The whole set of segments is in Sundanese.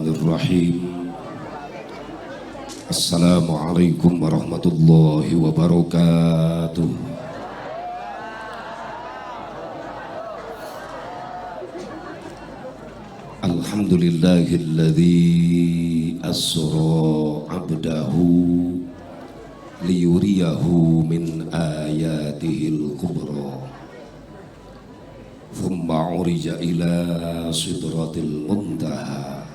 Bismillahirrahmanirrahim. Assalamualaikum warahmatullahi wabarakatuh. Alhamdulillahilladzi asra 'abdahu liyuriyahu min ayatihil kubra. Thumma 'urija ila sidratil muntaha.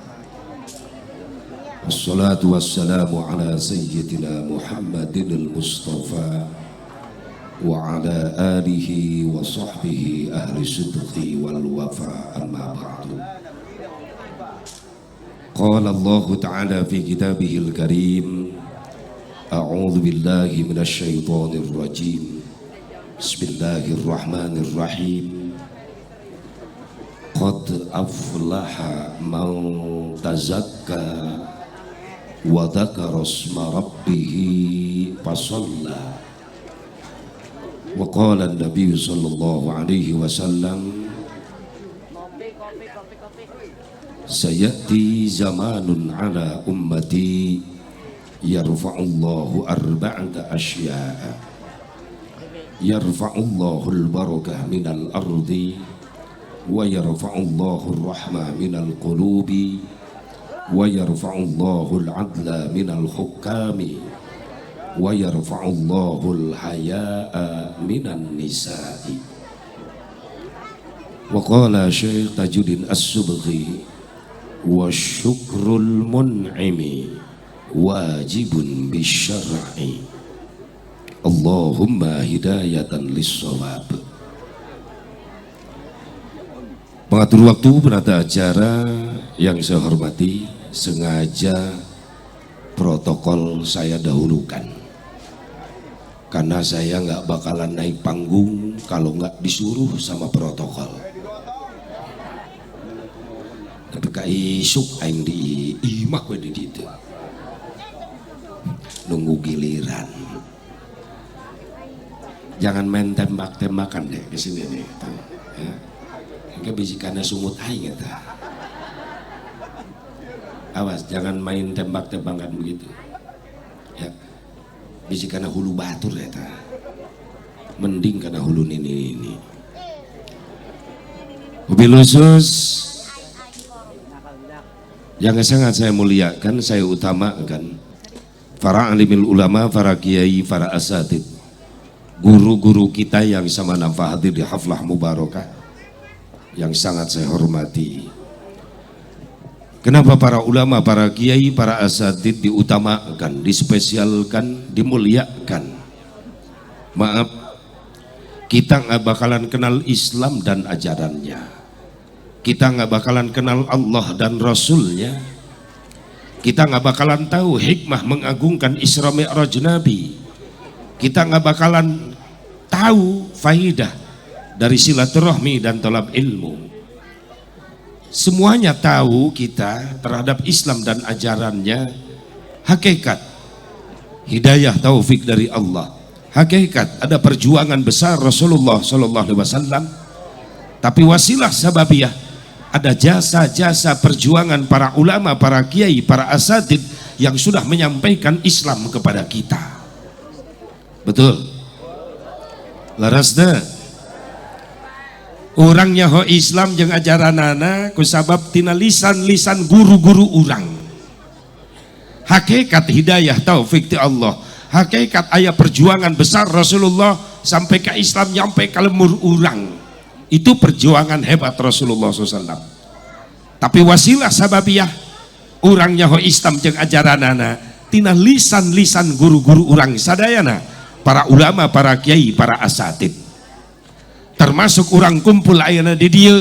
Wassalatu wassalamu ala sayyidina Muhammadin al-Mustafa wa ala alihi wa sahbihi ahli sidqi wal wafa, amma ba'du. Qala Allah ta'ala fi kitabihil karim, a'udzu billahi minasy syaithanir rajim. Bismillahirrahmanirrahim. Qad aflaha man tazakka wa dzakara asma rabbih fasalla. Wa qala an-nabiy sallallahu alaihi wasallam, sayati zamanun ala ummati yarfa'ullahu arba'ata asya'a. Yarfa'ullahu al-barakah minal ardi wa yarfa'ullahu ar-rahmah minal qulubi wa yarfa'ullahu al-adla minal hukami wa yarfa'ullahu al-haya'a minan nisa'i. Wa qala Syekh Tajuddin As-Subghi, wa syukrul mun'imi wajibun bisyar'i. Allahumma hidayatan lis-shawab. Pengatur waktu penata acara yang saya hormati, sengaja protokol saya dahulukan karena saya nggak bakalan naik panggung kalau nggak disuruh sama protokol. Tapi ka isuk aing di imah we di ditu nunggu giliran. Jangan main tembak-tembakan deh ke sini nih ya. Engke bisi kana sungut aing eta. Awas, jangan main tembak-tembakan begitu. Ya. Bisi kana hulu batur eta. Mending kana hulu nini ini. Wabil khusus yang sangat saya muliakan, saya utamakan para alimil ulama, para kiai, para asatid, guru-guru kita yang sama nampak hadir di haflah mubarakah yang sangat saya hormati. Kenapa para ulama, para kiai, para asatid diutamakan, dispesialkan, dimuliakan? Maaf, kita nggak bakalan kenal Islam dan ajarannya. Kita nggak bakalan kenal Allah dan Rasulnya. Kita nggak bakalan tahu hikmah mengagungkan Isra Mi'raj Nabi. Kita nggak bakalan tahu faidah dari silaturahmi dan tolab ilmu. Semuanya tahu kita terhadap Islam dan ajarannya. Hakikat hidayah taufik dari Allah. Hakikat ada perjuangan besar Rasulullah Sallallahu Alaihi Wasallam. Tapi wasilah sababiyah ada jasa-jasa perjuangan para ulama, para kiai, para asatid yang sudah menyampaikan Islam kepada kita. Betul. Larasna urang nyaho Islam jeung ajaranana kusabab tina lisan-lisan guru-guru urang. Hakikat hidayah taufik ti Allah. Hakikat aya perjuangan besar Rasulullah sampai ke Islam nyampe ke lemur urang. Itu perjuangan hebat Rasulullah SAW. Tapi wasilah sababiyah urang nyaho Islam jeung ajaranana tina lisan-lisan guru-guru urang sadayana, para ulama, para kiai, para asatid. Termasuk urang kumpul ayeuna di dieu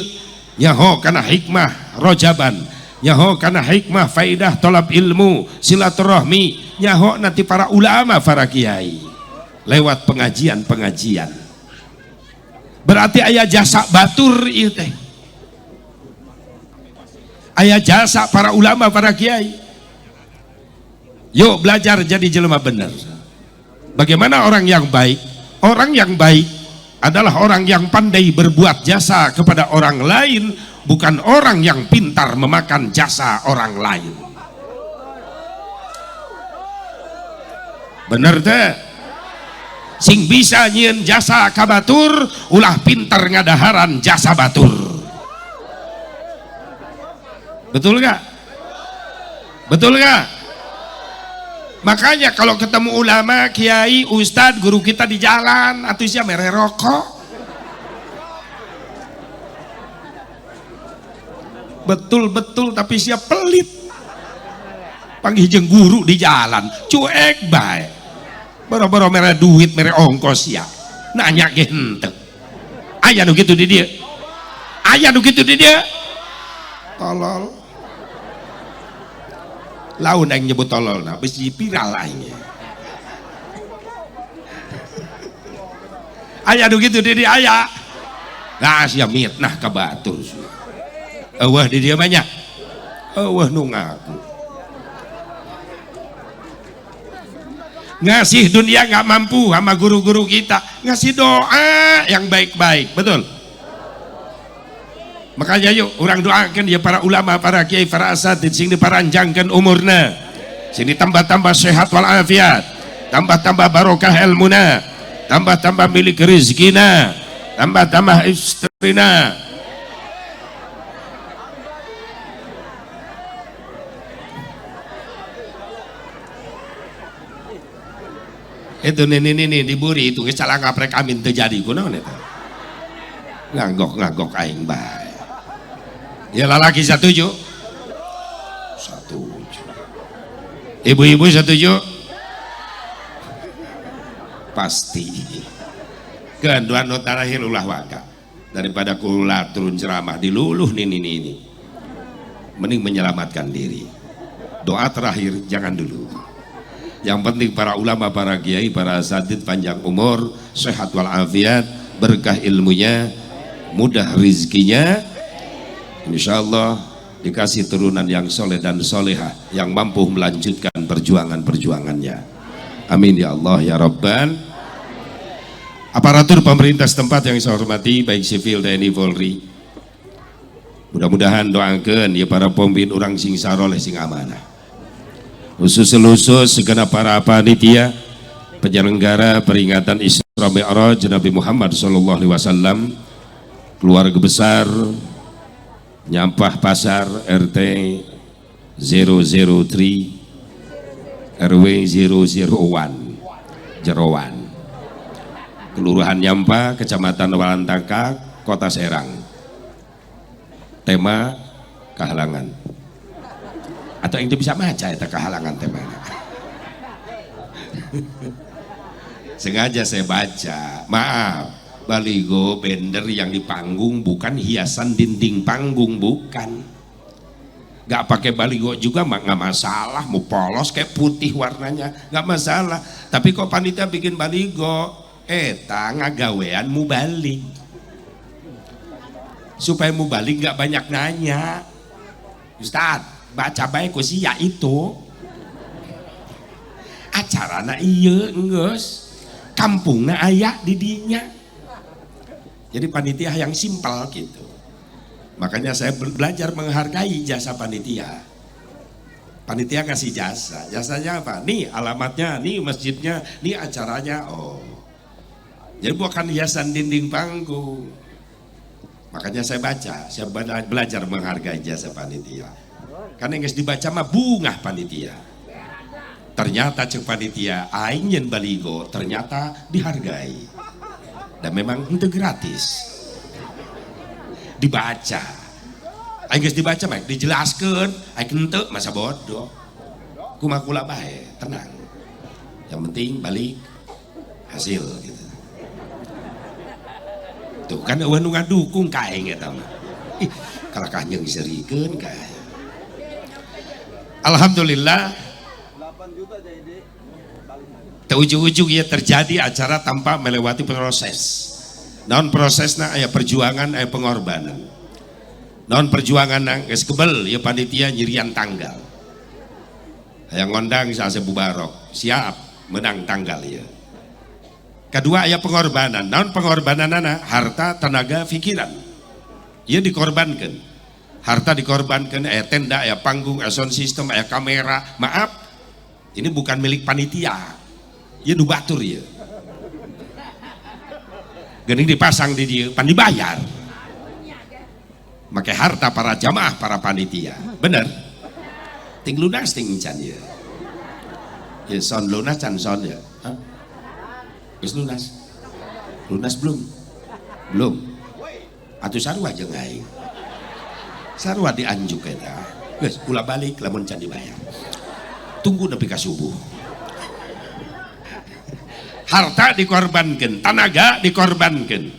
nyaho kana hikmah rojaban, nyaho kana hikmah faidah tolab ilmu, silaturahmi, nyaho nanti para ulama, para kiai lewat pengajian-pengajian. Berarti aya jasa batur ieu teh. Aya jasa para ulama, para kiai. Yuk belajar jadi jelema bener. Bagaimana orang yang baik? Orang yang baik adalah orang yang pandai berbuat jasa kepada orang lain. bukan orang yang pintar memakan jasa orang lain. Bener teh? Sing bisa nyieun jasa ka batur, ulah pintar ngadaharan jasa batur. Betul gak? Betul gak? Makanya kalau ketemu ulama, kiai, ustadz, guru kita di jalan, atuh sia mere rokok. Betul-betul tapi sia pelit. Panggih jeung guru di jalan, cuek bae. Boro-boro mere duit, mere ongkos sia. Nanya ge henteu. Aya nu kitu di dieu. Aya nu kitu di dieu. Tolol. Laun aing nyebut tolol nah, bisi viral aing. Aya nu kitu di dieu aya. Nah sia mitnah ka batur. Eueuh di dieu mah nya. Eueuh nu ngaku. Ngasih dunia nggak mampu sama guru-guru kita, ngasih doa yang baik-baik, betul. Makanya yuk orang doakan ya para ulama, para kiai, para asatid sing diparanjangkan umurna, sing ditambah-tambah sehat walafiat, tambah-tambah barokah ilmuna, tambah-tambah milik rezekina, tambah-tambah istrina. Itu nih diburi itu salah ngaprek amin terjadi kunaon eta. Nganggok-nganggok aing bae. Ya lalaki setuju? Setuju. Ibu-ibu setuju? Pasti. Kedua nu terakhir ulah waka. Daripada kula turun ceramah diluluh nih ini. Mending menyelamatkan diri. Doa terakhir jangan dulu. Yang penting para ulama, para kiai, para asatid panjang umur, sehat walafiat, berkah ilmunya, mudah rizkinya. Insya Allah dikasih turunan yang soleh dan solehah yang mampu melanjutkan perjuangan-perjuangannya. Amin ya Allah ya Rabban. Aparatur pemerintah setempat yang saya hormati, baik sivil, TNI, Polri, mudah-mudahan doakan ya para pemimpin orang sing saroleh sing amanah. Khusus-khusus segenap para panitia penyelenggara peringatan Isra Mi'raj Nabi Muhammad sallallahu alaihi wasallam, keluarga besar Nyampah Pasar RT 003 RW 001 Jeroan, Kelurahan Nyampah, Kecamatan Walantaka, Kota Serang. Tema kehalangan. Atau yang bisa baca itu kehalangan temanya. Sengaja saya baca. Maaf, baligo bender yang di panggung bukan hiasan dinding panggung, bukan. Gak pakai baligo juga nggak masalah, mau polos kayak putih warnanya nggak masalah. Tapi kok panitia bikin baligo, eta ngagawean mubalig. Supaya mubalig nggak banyak nanya. Ustadz, baca baik ku sia itu. Acarana ieu enggeus, kampungna aya di dinya. Jadi panitia yang simpel gitu. Makanya saya belajar menghargai jasa panitia. Panitia kasih jasa. Jasanya apa? Nih alamatnya, nih masjidnya, nih acaranya. Oh. Jadi bukan hiasan dinding panggung. Makanya saya baca, saya belajar menghargai jasa panitia. Karena yang dibaca mah bungah panitia. Ternyata cek panitia aing nyen baligo ternyata dihargai. Dan memang itu gratis. Dibaca. Aing geus dibaca mah dijelaskeun, aing henteu masa bodoh. Kumaha kula bae, tenang. Yang penting balik hasil gitu. Tuh kan eueuh nu ngadukung ka aing eta mah. Ih, kalakah nyeungseurikeun ka aing. Alhamdulillah 8 juta jadi. Ujung-ujung ya terjadi acara tanpa melewati proses. Non prosesna aya perjuangan, aya pengorbanan. Non perjuangan nang geus kebel ya panitia nyirian tanggal. Aya ngondang Asep Mubarok, siap menang tanggal ya. Kedua aya pengorbanan. Non pengorbananana harta, tenaga, pikiran. Ieu dikorbankan. Harta dikorbankan, tenda, ya panggung, ya sound system, ya kamera. Maaf, ini bukan milik panitia. Ya nu batur ya. Geuning dipasang di dieu, pan dibayar. Make harta para jamaah, para panitia. Bener? Ting lunas ting can ya. Ya sound lunas can sound ya. Hah? Geus lunas? Lunas belum? Belum. Atuh sarua jeung aing. Sarua dianjuk eta. Geus ulah balik lamun can dibayar. Tunggu nepi ka subuh. Harta dikorbankan, tenaga dikorbankan.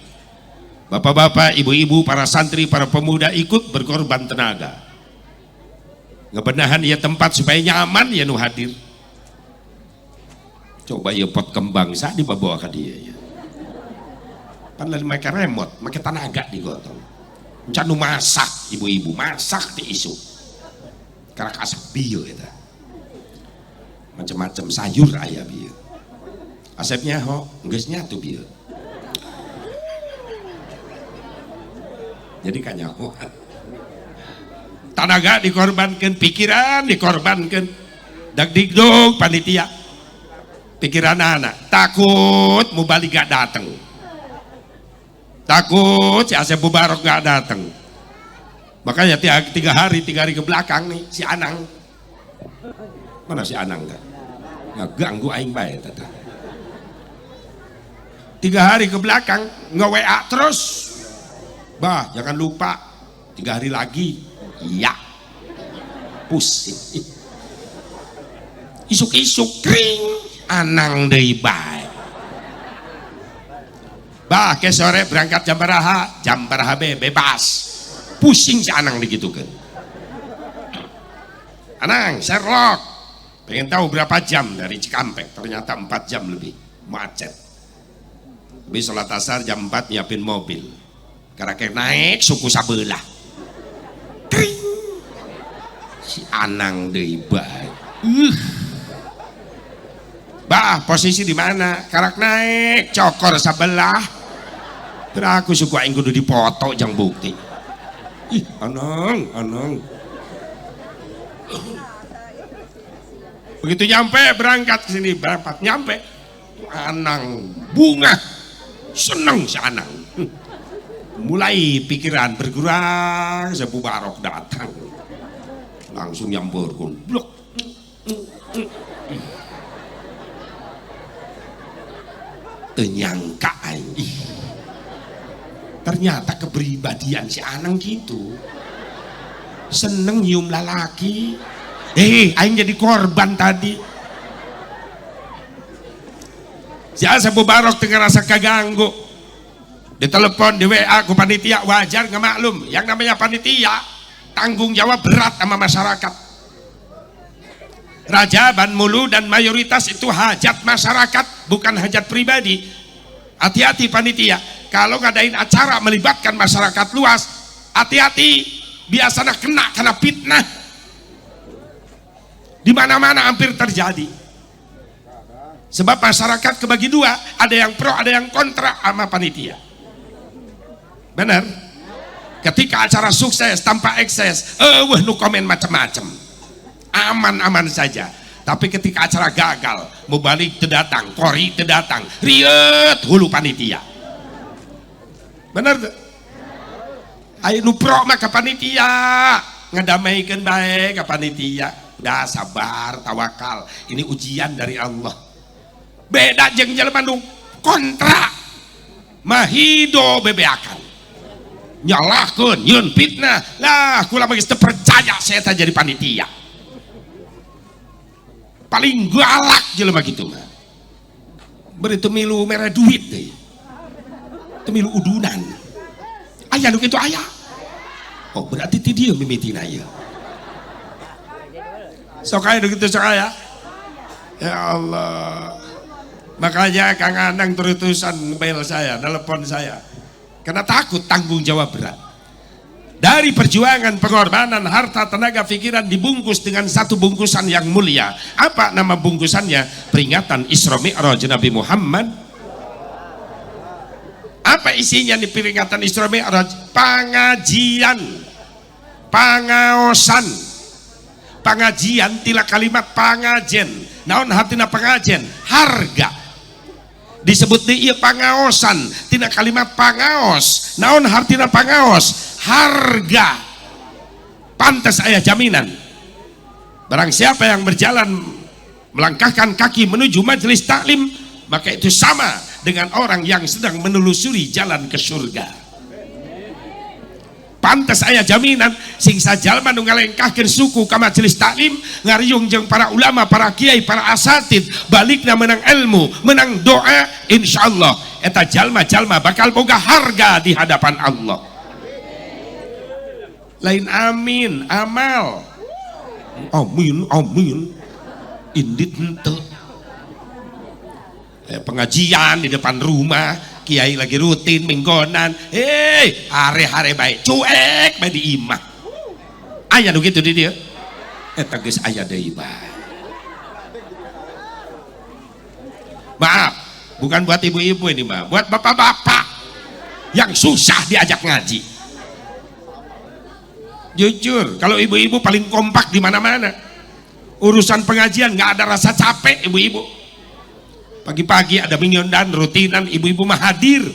Bapak-bapak, ibu-ibu, para santri, para pemuda ikut berkorban tenaga. Ngebenahan ya tempat supaya nyaman ya nu hadir. Coba ya pot kembang sa dibawa ke dia ya. Pan lain make remote, make tenaga digotong. Encan nu masak, ibu-ibu masak di isu. Karak asap bieu eta. Macam-macam sayur aya bieu. Asepnya ho, geus nyatu bieu. Jadi kanyahoan. Tenaga dikorbankan, pikiran dikorbankan. Dag digdog panitia. Pikiran anak takut mubalig gak dateng. Takut si Asep Mubarok gak dateng. Makanya tiga hari ke belakang nih si Anang. Mana si Anang kan? Nggak ganggu aing bae tata. 3 hari ke belakang nge-WA terus. Bah, jangan lupa 3 hari lagi. Iya. Pusing. Isuk-isuk kring Anang deui bae. Bah, ke sore berangkat jam baraha bebas. Pusing si Anang digitukeun. Anang, Sherlock. Pengen tahu berapa jam dari Cikampek, ternyata 4 jam lebih. Macet. Habis sholat asar jam 4 nyiapin mobil. Karena naik suku sabelah. Kring. Si Anang deui bae. Bah, posisi di mana? Karak naik, cokor sebelah. Terus aku suku aing kudu dipoto jang bukti. Ih, Anang, Anang. Begitu nyampe berangkat ke sini, berangkat nyampe. Anang bunga. Seneng si Anang. Mulai pikiran bergerak, Sepu Barok datang. Langsung nyamper blok. Ternyangka aing. Ternyata kepribadian si Anang gitu. Seneng nyium lalaki. Aing jadi korban tadi. Si Asep Mubarok tengah rasa kaganggu. Ditelepon, di WA ku panitia, wajar nggak maklum. Yang namanya panitia tanggung jawab berat sama masyarakat. Rajaban mulu dan mayoritas itu hajat masyarakat, bukan hajat pribadi. Hati-hati panitia, kalau ngadain acara melibatkan masyarakat luas, hati-hati, biasanya kena karena fitnah. Di mana-mana hampir terjadi. Sebab masyarakat kebagi dua, ada yang pro, ada yang kontra sama panitia. Benar? Ketika acara sukses tanpa ekses, wah nu komen macam-macam. Aman-aman saja. Tapi ketika acara gagal, mubalik terdatang, kori terdatang, riet hulu panitia. Bener tuh? Ayo nu pro mah ke panitia, ngedamaikan baik ke panitia. Udah sabar, tawakal. Ini ujian dari Allah. Beda jeung jelema nu kontra. Mahido bebeakan. Nyalahkeun, nyieun fitnah. Lah, kula mah geus teu percaya saya teh jadi panitia. Paling galak jelema kitu mah. Beri teu milu mere duit deui. Teu milu udunan. Aya nu kitu aya. Oh, berarti ti dieu mimitina ieu. Sok aya nu kitu sok aya. Ya Allah. Makanya Kang Anang terus-terusan mail saya, telepon saya. Karena takut tanggung jawab berat. Dari perjuangan, pengorbanan, harta, tenaga, pikiran dibungkus dengan satu bungkusan yang mulia. Apa nama bungkusannya? Peringatan Isra Mi'raj Nabi Muhammad. Apa isinya di peringatan Isra Mi'raj? Pengajian. Pangaosan, pengajian tila kalimat pangajen. Naon hartina pangajen? Harga. Disebut di ieu pangaosan tina kalimat pangaos. Naon hartina pangaos? Harga. Pantas aya jaminan. Barang siapa yang berjalan melangkahkan kaki menuju majelis taklim, maka itu sama dengan orang yang sedang menelusuri jalan ke surga. Pantes aya jaminan sing sajalma nu ngalengkahkeun suku ka majelis taklim, ngariung jeung para ulama, para kiai, para asatid, balikna menang ilmu, menang doa, insyaallah eta jalma-jalma bakal boga harga di hadapan Allah. Lain amin, amal. Amin, amin. Indit henteu. Pengajian di depan rumah, kiai lagi rutin minggonan, hei hare-hare baik cuek bae di imah. Aya nu kitu di dieu? Eta geus aya deui bae. Maaf, bukan buat ibu-ibu ini mah, buat bapak-bapak yang susah diajak ngaji. Jujur, kalau ibu-ibu paling kompak di mana-mana. Urusan pengajian nggak ada rasa capek ibu-ibu. Pagi-pagi ada minggon dan rutinan, ibu-ibu mah hadir.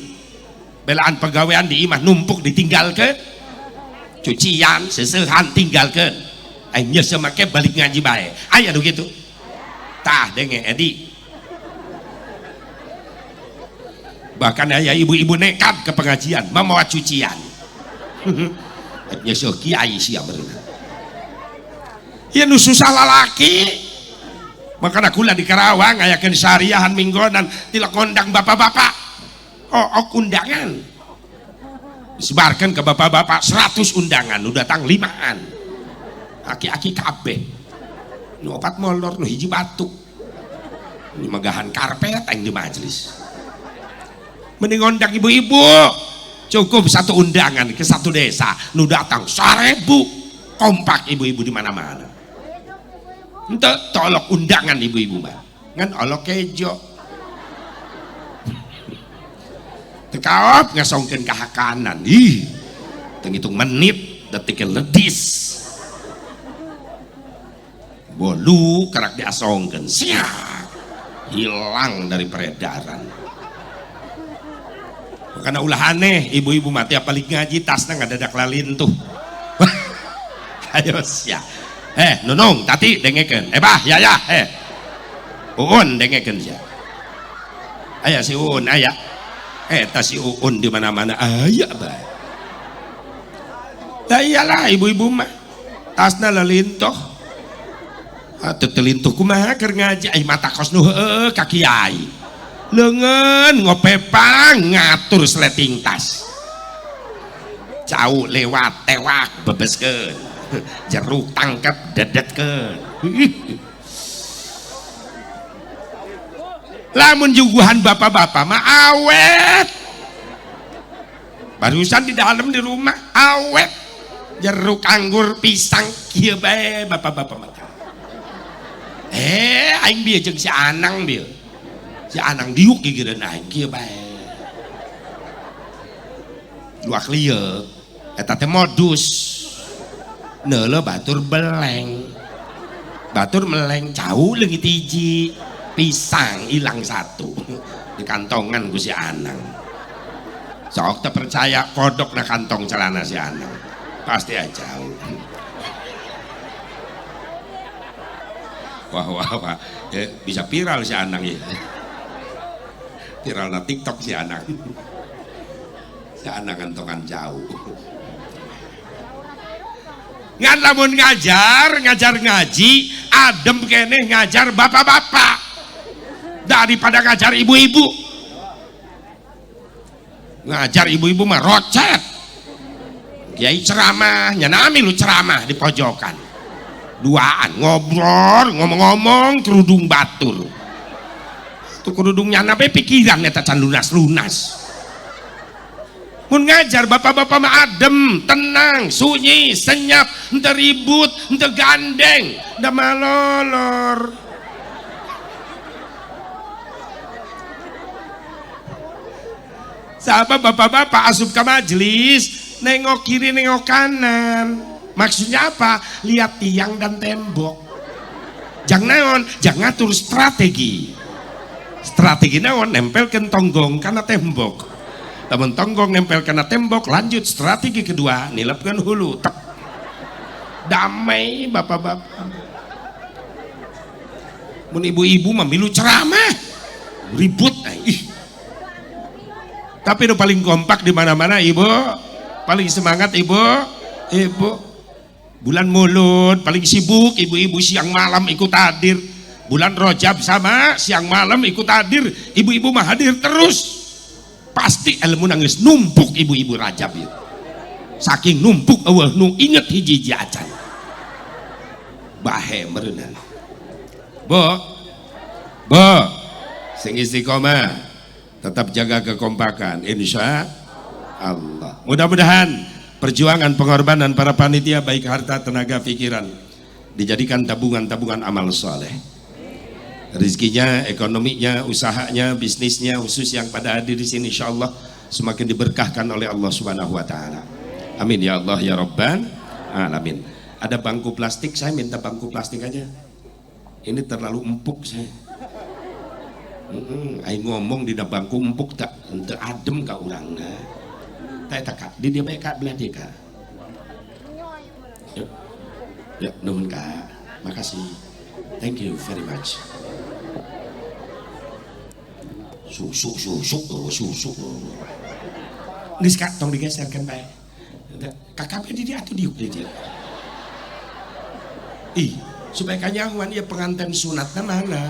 Belaan pegawaian di imah numpuk ditinggalkan, cucian, sesehan tinggalkan. Aing nyeuseum make balik ngaji bae. Aya nu kitu. Tah denge Edi. Bahkan aya ibu-ibu nekat ke pengajian membawa cucian. Nyeuseum kiai sia berenang. Ieu nu susah lalaki. Makanya kula di Karawang ayakeun syariahan minggonan tila kondang bapak-bapak. Oh, undangan. Disebarkan ke bapak-bapak 100 undangan, nu datang 5an. Aki-aki kabeh. Nu opat molor, nu hiji batuk. Nu megahan karpet aing di majelis. Mending ngondang ibu-ibu. Cukup satu undangan ke satu desa, nu datang 1000. Kompak ibu-ibu di mana-mana. Ente tolok undangan ibu-ibu mah ngan olok kejo tekaop ngasongkeun ka hakanan, ih teu ngitung menit detiknya ledis bolu kerak diasongkeun siap hilang dari peredaran. Karena ulah aneh ibu-ibu mah tiap balik ngaji tasna ngadadak lalintuh. Ayo sia. Nunung, Tati dengekeun. Bah, ya ya, Uun dengekeun sia. Aya si Uun, aya. Eta si Uun di mana-mana aya bae. Tah iyalah ibu-ibu mah. Tasna lelintuh. Atuh teu lintuh kumaha keur ngaji ai mata kos nu heueuh ka kiai. Leungeun ngopepang ngatur sleting tas. Cau lewat tewak bebeskeun. Jeruk tangkep dedetkeun. Lamun juguhan bapak-bapak mah awet. Barusan di dalam di rumah awet. Jeruk, anggur, pisang kieu bae bapak-bapak mah. Aing bieu jeung si Anang bieu. Si Anang diuk gigireun aing kieu bae. Luak lieu eta teh modus. Neuleuh batur beleng, batur meleng jauh leungit hiji, pisang hilang satu di kantongan ku si Anang. Sok teu percaya kodok na kantong celana si Anang, pasti aja jauh. Wah wah wah, bisa viral si Anang ya. Viral na TikTok si Anang. Si Anang kantongan jauh. Ngan lamun ngajar, ngajar ngaji, adem keneh ngajar bapak-bapak daripada ngajar ibu-ibu. Ngajar ibu-ibu mah rocet. Kiai ceramah, nyanami lu ceramah di pojokan. Duaan ngobrol, ngomong-ngomong kerudung batur. Tuh kerudung nyana be pikiran eta can lunas-lunas. Mun ngajar bapak-bapak mah adem, tenang, sunyi, senyap, henteu ribut, henteu gandeng, da malolor. Sahabat bapak-bapak asup ke majelis, nengok kiri nengok kanan. Maksudnya apa? Lihat tiang dan tembok. Jang naon? Jang ngatur strategi. Strategi naon? Nempelkan tonggong kana tembok. Lamun tonggong nempel kana tembok, lanjut strategi kedua, nilepkeun hulu. Tek. Damai bapak-bapak. Mun ibu-ibu mah milu ceramah, ribut ih. Tapi nu paling kompak di mana-mana ibu, paling semangat ibu, ibu. Bulan Mulud paling sibuk ibu-ibu, siang malam ikut hadir. Bulan Rojab sama siang malam ikut hadir. Ibu-ibu mah hadir terus. Pasti ilmu nangis numpuk ibu-ibu Rajab itu. Saking numpuk eueuh nu inget hiji-hiji acan. Bahe meureunna. Bu. Bu. Sing istiqomah. Tetap jaga kekompakan, insya Allah. Mudah-mudahan perjuangan pengorbanan para panitia baik harta, tenaga, pikiran dijadikan tabungan-tabungan amal soleh. Rizkinya, ekonominya, usahanya, bisnisnya, khusus yang pada hadir di sini, insya Allah semakin diberkahkan oleh Allah Subhanahu Wa Taala. Amin ya Allah ya Rabban alamin. Ada bangku plastik, saya minta bangku plastik aja. Ini terlalu empuk saya. Aing ngomong di bangku empuk tak untuk adem ka urangna. Tak tak kak, di dia baik kak belah dia kak. Yuk, yuk, nuhun kak, makasih, thank you very much. Susuk susuk oh, susuk. Geus kak, tong digeserkan bae. Kakak di dia atuh diuk di dia. Ih, supaya kanyahoan ieu pengantin sunatna mana?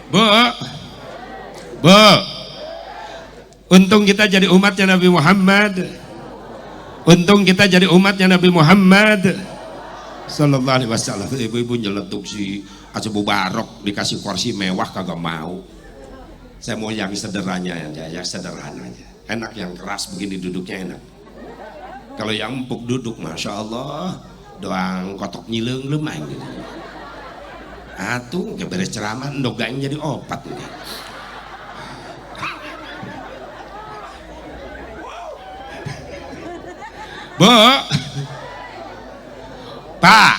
Bu, bu, untung kita jadi umatnya Nabi Muhammad. Untung kita jadi umatnya Nabi Muhammad Sallallahu Alaihi Wasallam. Ibu-ibu nyeletuk si Aceh Mubarok dikasih kursi mewah kagak mau. Saya mau yang sederhana aja, yang sederhana aja. Enak yang keras begini duduknya enak. Kalau yang empuk duduk, masya Allah, doang kotok nyileung lemah gitu. Atuh, nggak beres ceramah, ndog aing jadi opat nih. Bu, Pak,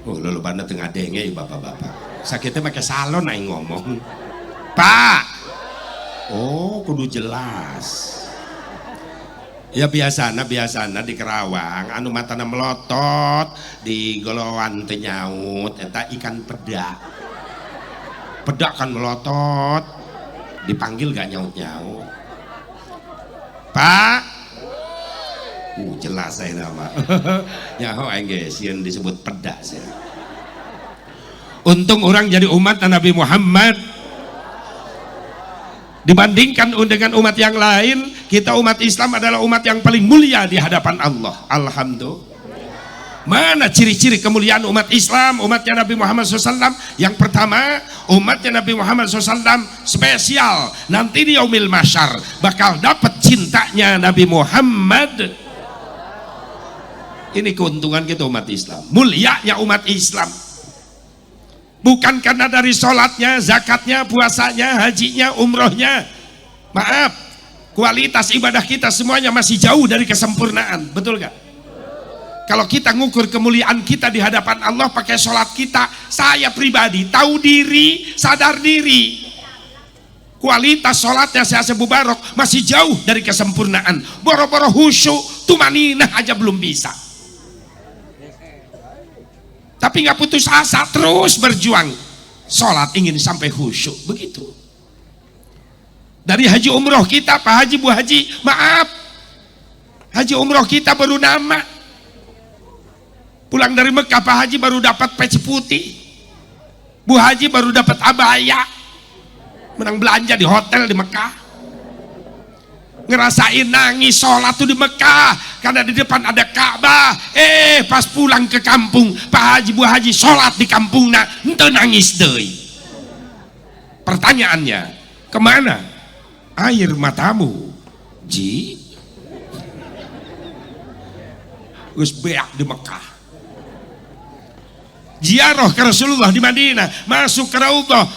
oh lulu banda tengah denge bapak-bapak. Sakitnya pakai salon aing ngomong. Pak, oh kudu jelas. Ya biasana biasana di Kerawang anu matana melotot di goloan teu nyaut eta ikan pedak. Pedak kan melotot, dipanggil gak nyaut-nyaut. Pak, jelas saya nama. Nyaho aing ge sieun disebut pedak sih. Untung orang jadi umat Nabi Muhammad. Dibandingkan dengan umat yang lain, kita umat Islam adalah umat yang paling mulia di hadapan Allah. Alhamdulillah. Mana ciri-ciri kemuliaan umat Islam, umatnya Nabi Muhammad SAW? Yang pertama, umatnya Nabi Muhammad SAW spesial. Nanti di yaumil mahsyar bakal dapat cintanya Nabi Muhammad. Ini keuntungan kita umat Islam, mulianya umat Islam. Bukan karena dari sholatnya, zakatnya, puasanya, hajinya, umrohnya. Maaf, kualitas ibadah kita semuanya masih jauh dari kesempurnaan. Betul gak? Kalau kita ngukur kemuliaan kita di hadapan Allah pakai sholat kita, saya pribadi tahu diri, sadar diri. Kualitas sholatnya saya Asep Mubarok masih jauh dari kesempurnaan. Boro-boro khusyuk, tumaninah aja belum bisa. Tapi nggak putus asa, terus berjuang. Sholat ingin sampai khusyuk, begitu. Dari haji umroh kita, Pak Haji, Bu Haji, maaf, haji umroh kita baru nama. Pulang dari Mekah, Pak Haji baru dapat peci putih, Bu Haji baru dapat abaya, menang belanja di hotel di Mekah. Ngerasain nangis sholat tuh di Mekah karena di depan ada Ka'bah. Pas pulang ke kampung, Pak Haji, Bu Haji sholat di kampung nah, ente nangis deui. Pertanyaannya, kemana air matamu, Ji? Geus beak di Mekah. Ziarah ke Rasulullah di Madinah, masuk ke Raudhah,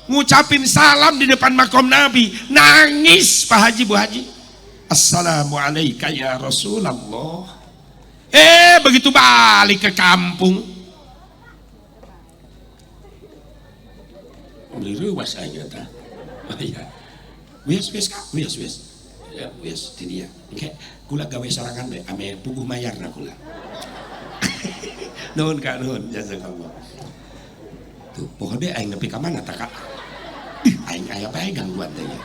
Ngucapin salam di depan makom Nabi, nangis Pak Haji, Bu Haji. Assalamualaikum ya Rasulullah. Begitu balik ke kampung, beli ruas aja ta. Oh iya. Wis wis Kak, wis wis. Ya wis di dia. Oke, kula gawe sorangan bae ame puguh mayarna kula. Nuhun Kak, nuhun jazakallah. Tuh, pokoknya aing nepi ka mana ta Kak? Ih, aing aya bae gangguan teh ya.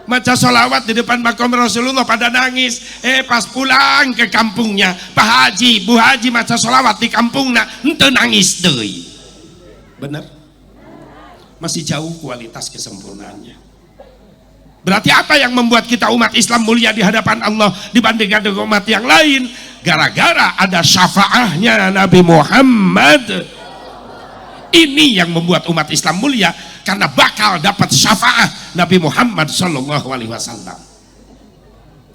Maca sholawat di depan makom Rasulullah pada nangis. Pas pulang ke kampungnya, Pak Haji, Bu Haji maca sholawat di kampungna, henteu nangis deui. Bener? Masih jauh kualitas kesempurnaannya. Berarti apa yang membuat kita umat Islam mulia di hadapan Allah dibandingkan dengan umat yang lain? Gara-gara ada syafaahnya Nabi Muhammad. Ini yang membuat umat Islam mulia, karena bakal dapat syafaah Nabi Muhammad Sallallahu Alaihi Wasallam.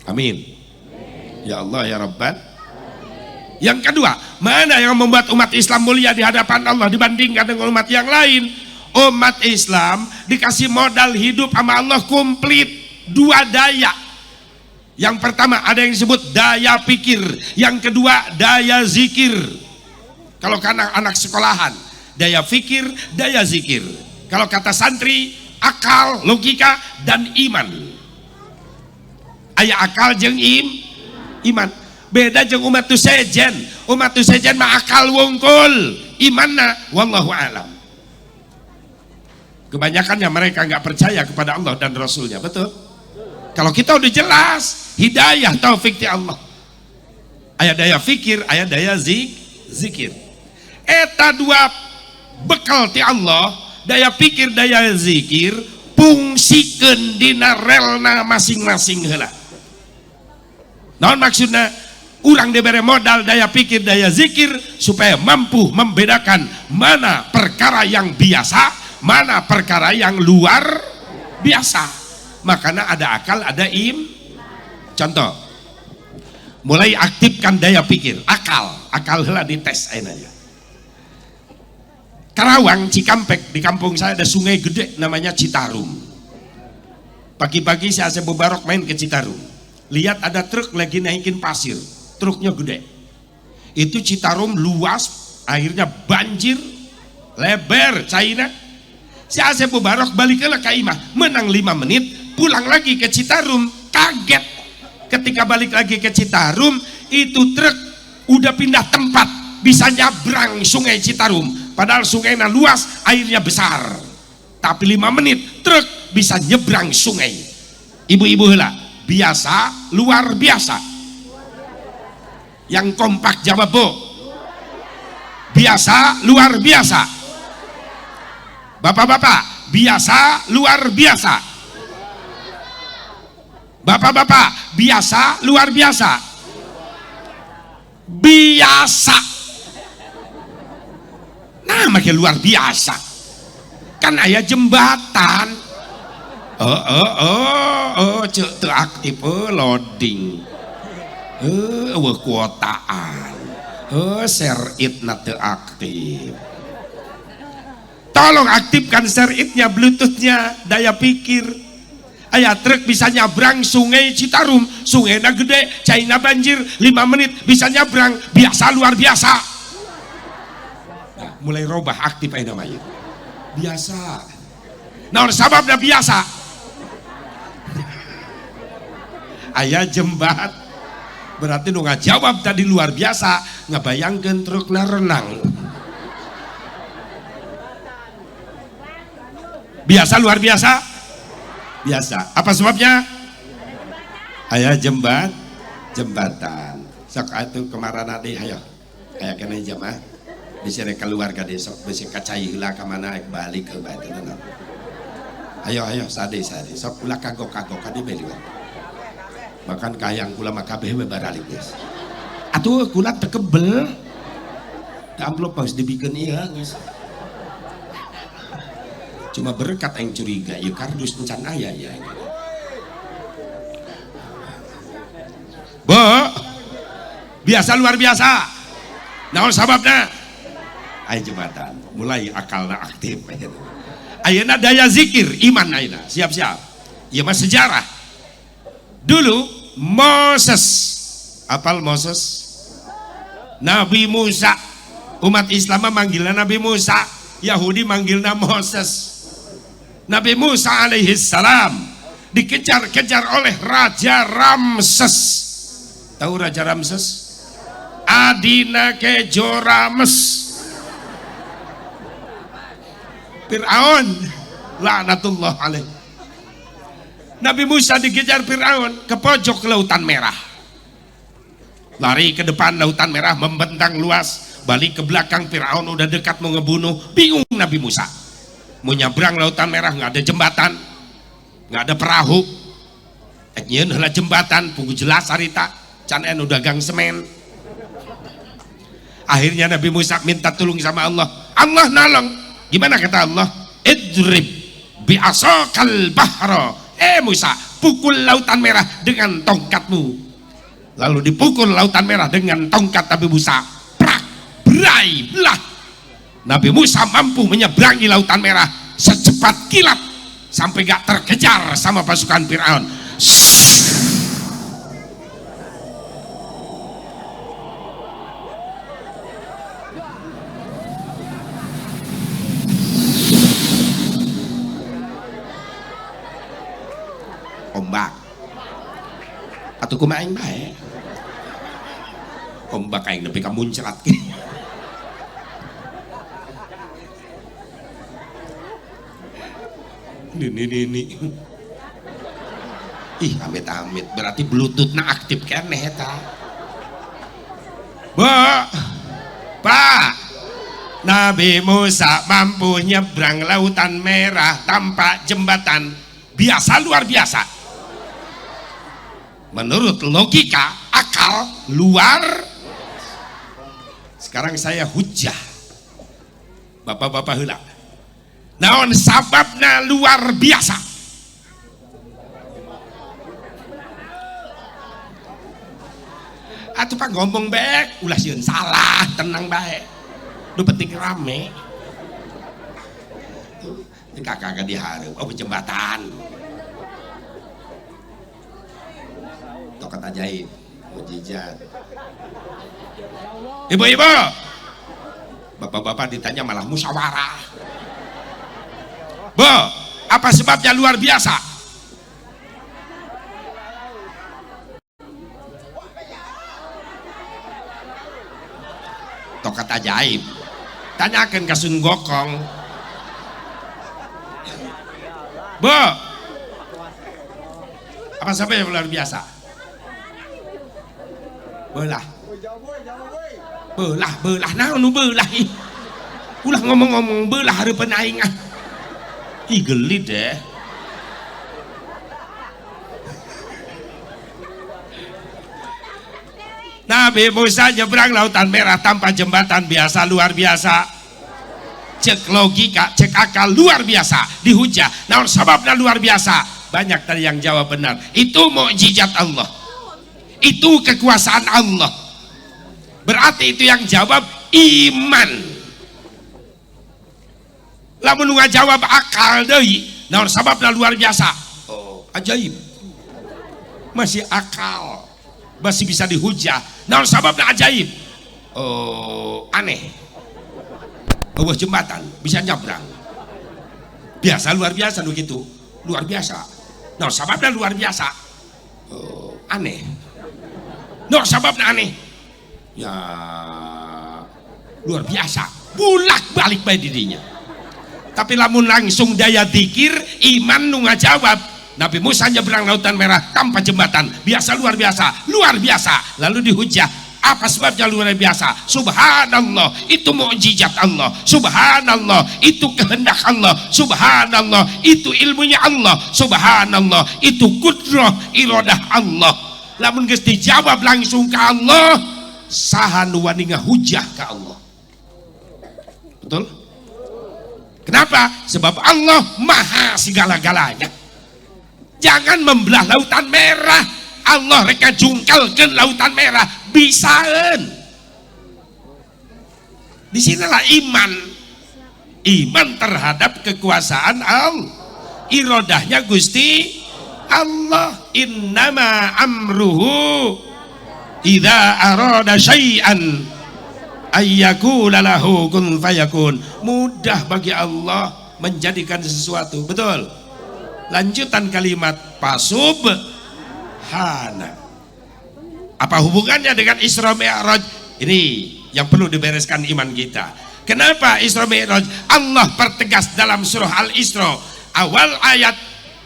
Amin. Ya Allah ya Rabban. Yang kedua, mana yang membuat umat Islam mulia di hadapan Allah dibandingkan dengan umat yang lain? Umat Islam dikasih modal hidup sama Allah komplit, dua daya. Yang pertama ada yang disebut daya pikir, yang kedua daya zikir. Kalau karena anak sekolahan, daya pikir, daya zikir. Kalau kata santri, akal, logika, dan iman. Aya akal jeung iman. Beda jeung umat tu sejen. Umat tu sejen mah akal wungkul, imanna wallahu alam. Kebanyakannya mereka nggak percaya kepada Allah dan Rasulnya, betul? Kalau kita udah jelas, hidayah taufik ti Allah. Aya daya fikir, aya daya zikir. Eta dua bekal ti Allah, daya pikir, daya zikir, fungsikeun dina relna masing-masing heula. Naon maksudna? Urang dibere modal daya pikir, daya zikir supaya mampu membedakan mana perkara yang biasa, mana perkara yang luar biasa. Makanya ada akal, ada im. Contoh, mulai aktifkan daya pikir, akal, akal heula dites ayeuna ya. Karawang, Cikampek, di kampung saya ada sungai gede namanya Citarum. Pagi-pagi saya Asep Mubarok main ke Citarum. Lihat ada truk lagi naikin pasir, truknya gede. Itu Citarum luas, akhirnya banjir, lebar China. Si Asep Mubarok balik ke Imah, menang 5 menit, pulang lagi ke Citarum, kaget. Ketika balik lagi ke Citarum, itu truk udah pindah tempat, bisa nyabrang sungai Citarum. Padahal sungainya luas, airnya besar. Tapi 5 menit truk bisa nyebrang sungai. Ibu-ibu heula, biasa, luar biasa. Yang kompak jawab bu. Biasa, luar biasa. Bapak-bapak, biasa, luar biasa. Bapak-bapak, biasa, luar biasa. Biasa. Nah, makin luar biasa. Kan aya jembatan. Oh, oh, oh, oh, cek teu aktif, oh, loading. Oh, eueuh kuotaan. Oh, share it na teu aktif. Tolong aktifkan share it-nya, bluetooth-nya, daya pikir. Aya truk bisa nyabrang sungai Citarum, sungainya gede, caina banjir, 5 menit bisa nyabrang, biasa luar biasa. Nah, mulai robah aktif aja namanya. Biasa. Nah, sababnya biasa. Aya jembat. Berarti nu ngajawab tadi luar biasa, ngebayangkeun trukna renang. Biasa luar biasa? Biasa. Apa sebabnya? Aya jembatan. Sok atuh kemarin adi hayo. Aya kene jamaah. Bisa rek keluarga besok, bisa kacai heula ka mana rek balik ke bae tenan. Ayo ayo sade sade. Sok ulah kagok-kagok ka dieu bae. Bahkan kayang kula mah kabeh we baralik geus. Atuh kula teu kebel. Da amplop geus dibikeun ieu geus. Cuma berkat yang curiga, ya kardus encan aya ya. Bo, biasa luar biasa. Naon sababna? Aya jembatan. Mulai akalna aktif. Ayeuna daya zikir iman ayeuna. Siap-siap. Ieu mah sejarah. Dulu Moses, apal Moses? Nabi Musa. Umat Islam manggilna Nabi Musa, Yahudi manggilna Moses. Nabi Musa alaihi salam dikejar-kejar oleh Raja Ramses. Tahu Raja Ramses? Adina Kejo Rames. Fir'aun laknatullah alaih. Nabi Musa dikejar Fir'aun ke pojok Lautan Merah. Lari ke depan, Lautan Merah membentang luas, balik ke belakang Fir'aun udah dekat mau ngebunuh. Bingung Nabi Musa. Mau nyabrang Lautan Merah nggak ada jembatan, nggak ada perahu. Nyeun heula jembatan, pugu jelas harita, can anu dagang semen. Akhirnya Nabi Musa minta tolong sama Allah. Allah nolong. Gimana kata Allah? Idrib bi'asakal bahra. Musa, pukul Lautan Merah dengan tongkatmu. Lalu dipukul Lautan Merah dengan tongkat Nabi Musa. Prak, berai, belah. Nabi Musa mampu menyeberangi Lautan Merah secepat kilat sampai gak terkejar sama pasukan Fir'aun. Ombak atau kumaha aing bae, ombak aing nepi ka muncrat. Ini ih amit-amit, berarti bluetoothna aktif keneh eta. Bu, Pak, Nabi Musa mampu nyebrang Lautan Merah tanpa jembatan. Biasa luar biasa. Menurut logika akal luar. Sekarang saya hujah bapak-bapak heula. Naon sababna luar biasa? Atuh Pak ngomong bae, ulah sieun salah, tenang bae. Nu penting rame. Kakak dihareup, oh jembatan. Tokat ajaib, mujizat. Ibu-ibu, bapak-bapak ditanya malah musyawarah. Bu, apa sebabnya luar biasa? Tokat ajaib. Tanyakan ke Sun Gokong. Bu, apa sebabnya luar biasa? Belah, belah, belah, naon nu belah ih. Ulah ngomong-ngomong belah hareupeun aing ah. Ih geli deh. Nabi Musa nyebrang Lautan Merah tanpa jembatan, biasa luar biasa. Cek logika, cek akal luar biasa, dihujah. Naon sababna luar biasa? Banyak tadi yang jawab benar. Itu mukjizat Allah. Itu kekuasaan Allah. Berarti itu yang jawab iman. Lamun ngajawab akal deui, naon sababna luar biasa? Oh, ajaib. Masih akal, masih bisa dihujah. Naon sababna ajaib? Oh, aneh. Bawah jembatan bisa nyabrang. Biasa luar biasa nu kitu. Luar biasa. Naon sababna luar biasa? Oh, aneh. Naon sababna aneh? Ya luar biasa. Bolak-balik bae didinya. Tapi lamun langsung daya dzikir iman nu ngajawab. Nabi Musa nyebrang Lautan Merah tanpa jembatan, biasa luar biasa, luar biasa. Lalu dihujah, apa sebabnya luar biasa? Subhanallah, itu mukjizat Allah. Subhanallah, itu kehendak Allah. Subhanallah, itu ilmunya Allah. Subhanallah, itu kudrah iradah Allah. Lamun geus dijawab langsung ke Allah, saha nu wani ngahujah ka Allah? Betul? Kenapa? Sebab Allah maha segala-galanya. Jangan membelah Lautan Merah. Allah reka jungkalkeun Lautan Merah, bisaeun. Disinilah iman, iman terhadap kekuasaan Allah, irodahnya Gusti Allah. Innama amruhu idza arada syai'an ayyakula lahu kun fayakun. Mudah bagi Allah menjadikan sesuatu, betul. Lanjutan kalimat pasub hana, apa hubungannya dengan Isra Mi'raj? Ini yang perlu dibereskan iman kita. Kenapa Isra Mi'raj? Allah pertegas dalam surah Al-Isra awal ayat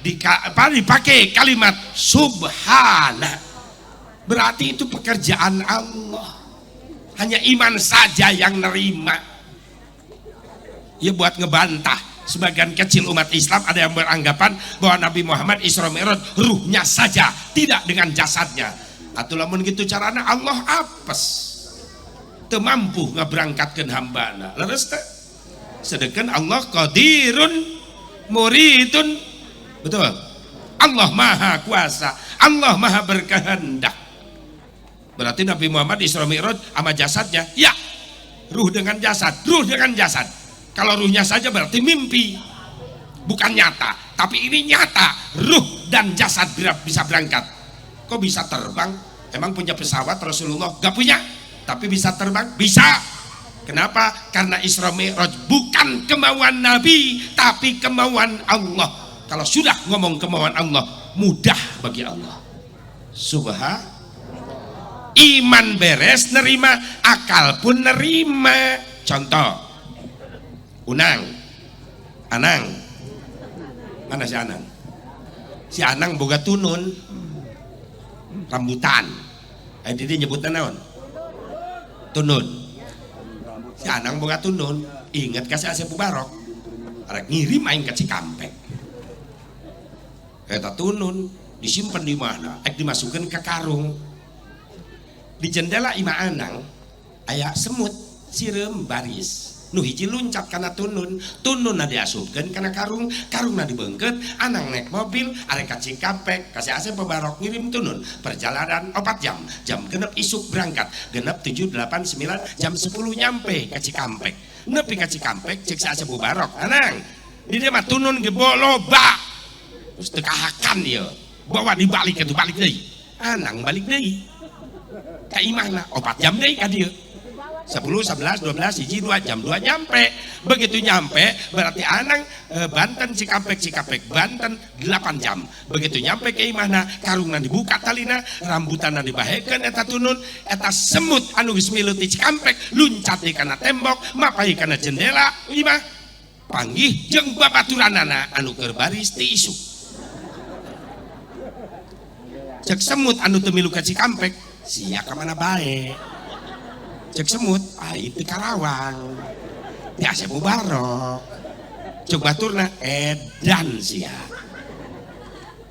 dipakai kalimat subhana, berarti itu pekerjaan Allah. Hanya iman saja yang nerima. Ya, buat ngebantah sebagian kecil umat Islam ada yang beranggapan bahwa Nabi Muhammad Isra Mi'raj ruhnya saja, tidak dengan jasadnya. Atau lamun gitu carana, Allah apes, teu mampu ngaberangkatkeun hambana. Leres teh? Sedangkan Allah qadirun muridun, betul. Allah Maha Kuasa, Allah Maha Berkehendak. Berarti Nabi Muhammad Isra Mi'raj sama jasadnya ya, ruh dengan jasad, ruh dengan jasad. Kalau ruhnya saja berarti mimpi, bukan nyata. Tapi ini nyata, ruh dan jasad bisa berangkat. Kok bisa terbang? Emang punya pesawat Rasulullah? Gak punya. Tapi bisa terbang? Bisa. Kenapa? Karena Isra Mi'raj bukan kemauan Nabi, tapi kemauan Allah. Kalau sudah ngomong kemauan Allah, mudah bagi Allah. Subhan. Iman beres nerima, akal pun nerima. Contoh, Unang, Anang, mana si Anang? Si Anang boga tunun, rambutan. Eh, dia nyebutnya naon? Tunun. Si Anang boga tunun, ingat ka si Asep Mubarok, arek ngirim aing ke Cikampek. Eta tunun disimpan di mana? Ek dimasukkan ke karung. Di jendela imah Anang aya semut sireum baris. Nu hiji luncat kana tunun, tunun na diasupkeun kana karung, karungna dibeungkeut, Anang naik mobil arek ka Cikampek, ka si Asep Mubarok ngirim tunun. Perjalanan 4 jam, jam 6 isuk berangkat, 6, 7, 8, 9, jam 10 nyampe ke Cikampek. Nepi ka Cikampek, cek si Asep Mubarok, "Anang, di dieu mah tunun ge loba." Terus teu kahakan ieu. Bawa dibalik itu, balik deui. Anang balik deui. Ka imahna 4 jam deui ka dieu. 10, 11, 12, 1, 2, jam 2 nyampe. Begitu nyampe, berarti Anang Banten Cikampek, Cikampek Banten 8 jam. Begitu nyampe ke imahna, karungna dibuka talina, rambutanna dibahekeun eta tunun, eta semut anu geus milu ti Cikampek luncat di kana tembok, mapai kana jendela imah, panggih jeung babaturanana anu keur baris ti isuk. Cek semut anu teu milu ka Cikampek, "Sia ka mana bae?" Cek semut, "Aing ti Karawang, ti Asep Mubarok." Cek baturna, "Edan sia,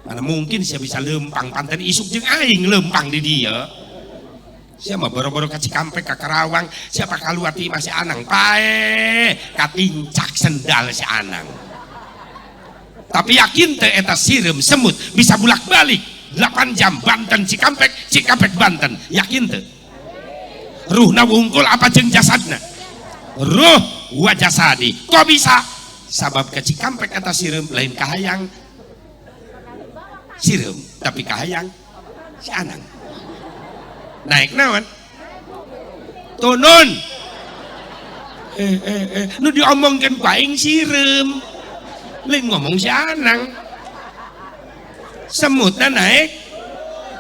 mana mungkin sia bisa lempang, panten isuk jeung aing lempang di dieu. Sia mah boro-boro ka Cikampek, ka Karawang." Siapa kaluar ti imah si Anang, paeh, katincak sendal si Anang. Tapi yakin teh eta sireum semut bisa bulak-balik 8 jam Banten Cikampek, Cikampek Banten? Yakin teh? Ruhna wungkul apa jeung jasadna? Ruh wa jasadi. Kok bisa? Sabab ke Cikampek eta sireum lain kahayang sireum, tapi kahayang si Anang. Naik naon? Tunun. Eh, nu diomongkeun ku aing sireum, lain ngomong si Anang. Semutna naik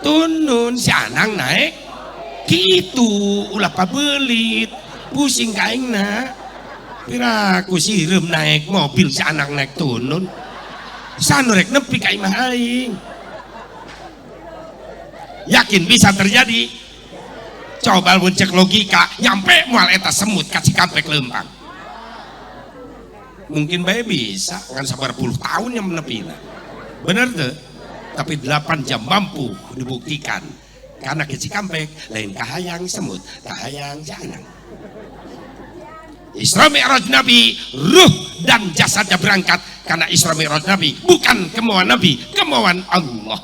tunun, si Anang naik gitu. Ulah pabelit, pusing ka aingna. Piraku sireum naik mobil, si Anang naik tunun, sanu rek nepi ka imah aing. Yakin bisa terjadi? Coba mun cek logika, nyampe moal eta semut ka Cikampek lempang? Mungkin bae bisa, kan sabar puluh tahun yang menepina, bener tuh. Tapi 8 jam mampu dibuktikan karena ke Cikampek lain kahayang semut, kahayang si Anang. Isra Mi'raj Nabi, ruh dan jasadnya berangkat karena Isra Mi'raj Nabi bukan kemauan Nabi, kemauan Allah.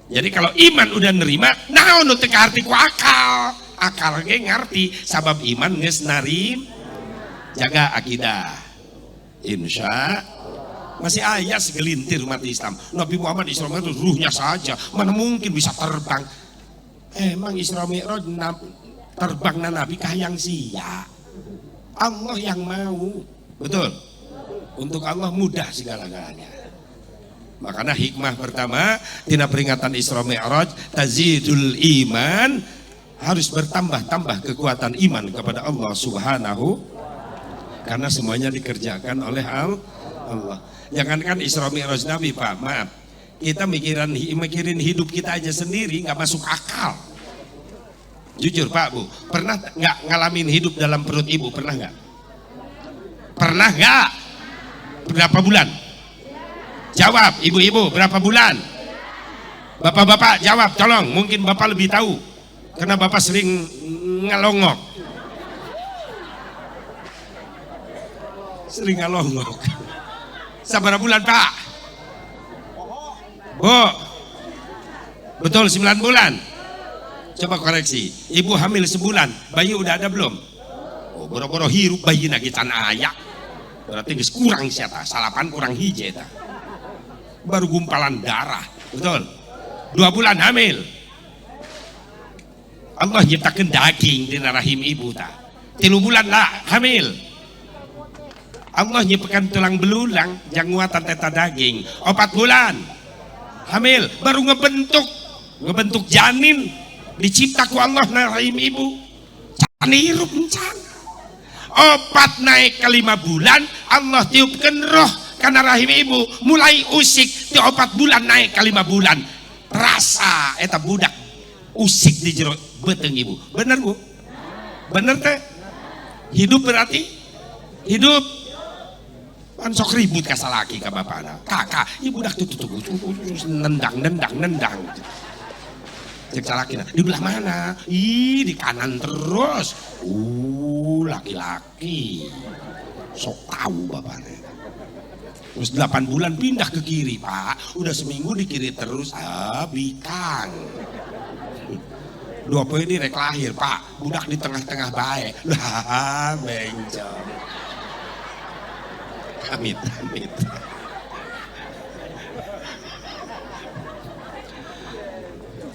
Jadi kalau iman udah nerima, naon nu teu kaharti ku akal? Akal ge ngarti sabab iman geus narim. Jaga akidah. Insya masih aya segelintir umat Islam. Nabi Muhammad Isra Mi'raj ruhnya saja, mana mungkin bisa terbang. Emang Isra Mi'raj terbang na Nabi kahayang sia. Allah yang mau. Betul. Untuk Allah mudah segala-galanya. Makanya hikmah pertama tina peringatan Isra Mi'raj, tazidul iman, harus bertambah-tambah kekuatan iman kepada Allah Subhanahu, karena semuanya dikerjakan oleh Allah. Jangankan Isra Mi'raj Nabi, Pak, maaf. Kita mikirin hidup kita aja sendiri nggak masuk akal. Jujur Pak, Bu, pernah nggak ngalamin hidup dalam perut ibu? Pernah nggak? Pernah nggak? Berapa bulan? Jawab, ibu-ibu, berapa bulan? Bapak-bapak jawab, tolong. Mungkin bapak lebih tahu, karena bapak sering ngalongok. Sering ngalongok. Sabar bulan, Pak? Bu, betul 9 bulan. Coba koreksi. Ibu hamil sebulan, bayi udah ada belum? Oh, boro-boro hirup bayi lagi can aya. Berarti geus kurang sia ta, salapan kurang hiji eta. Baru gumpalan darah, betul. 2 bulan hamil. Allah nyiptakeun daging di rahim ibu ta. 3 bulan lah hamil. Allah nyiptakan tulang belulang jang nguatan teta daging. 4 bulan hamil baru ngebentuk janin dicipta ku Allah na rahim ibu. Can hirup encan. 4 naik ke 5 bulan Allah tiupkan roh karena rahim ibu mulai usik di 4 bulan naik ke 5 bulan rasa eta budak usik di jero beuteung ibu. Bener Bu? Bener teh? Hidup berarti hidup. Kan sok ribut ka salaki ka bapana. Kakak, ibu budak tuh tuh nendang nendang nendang. Cek salakina, di belah mana? Ih, di kanan terus. Laki-laki. Sok tahu bapaknya. Terus 8 bulan pindah ke kiri, Pak. Udah seminggu di kiri terus, ah, bikang. 2 poin ini rek lahir, Pak. Budak di tengah-tengah bae. Lah, bencong. Amit, amit.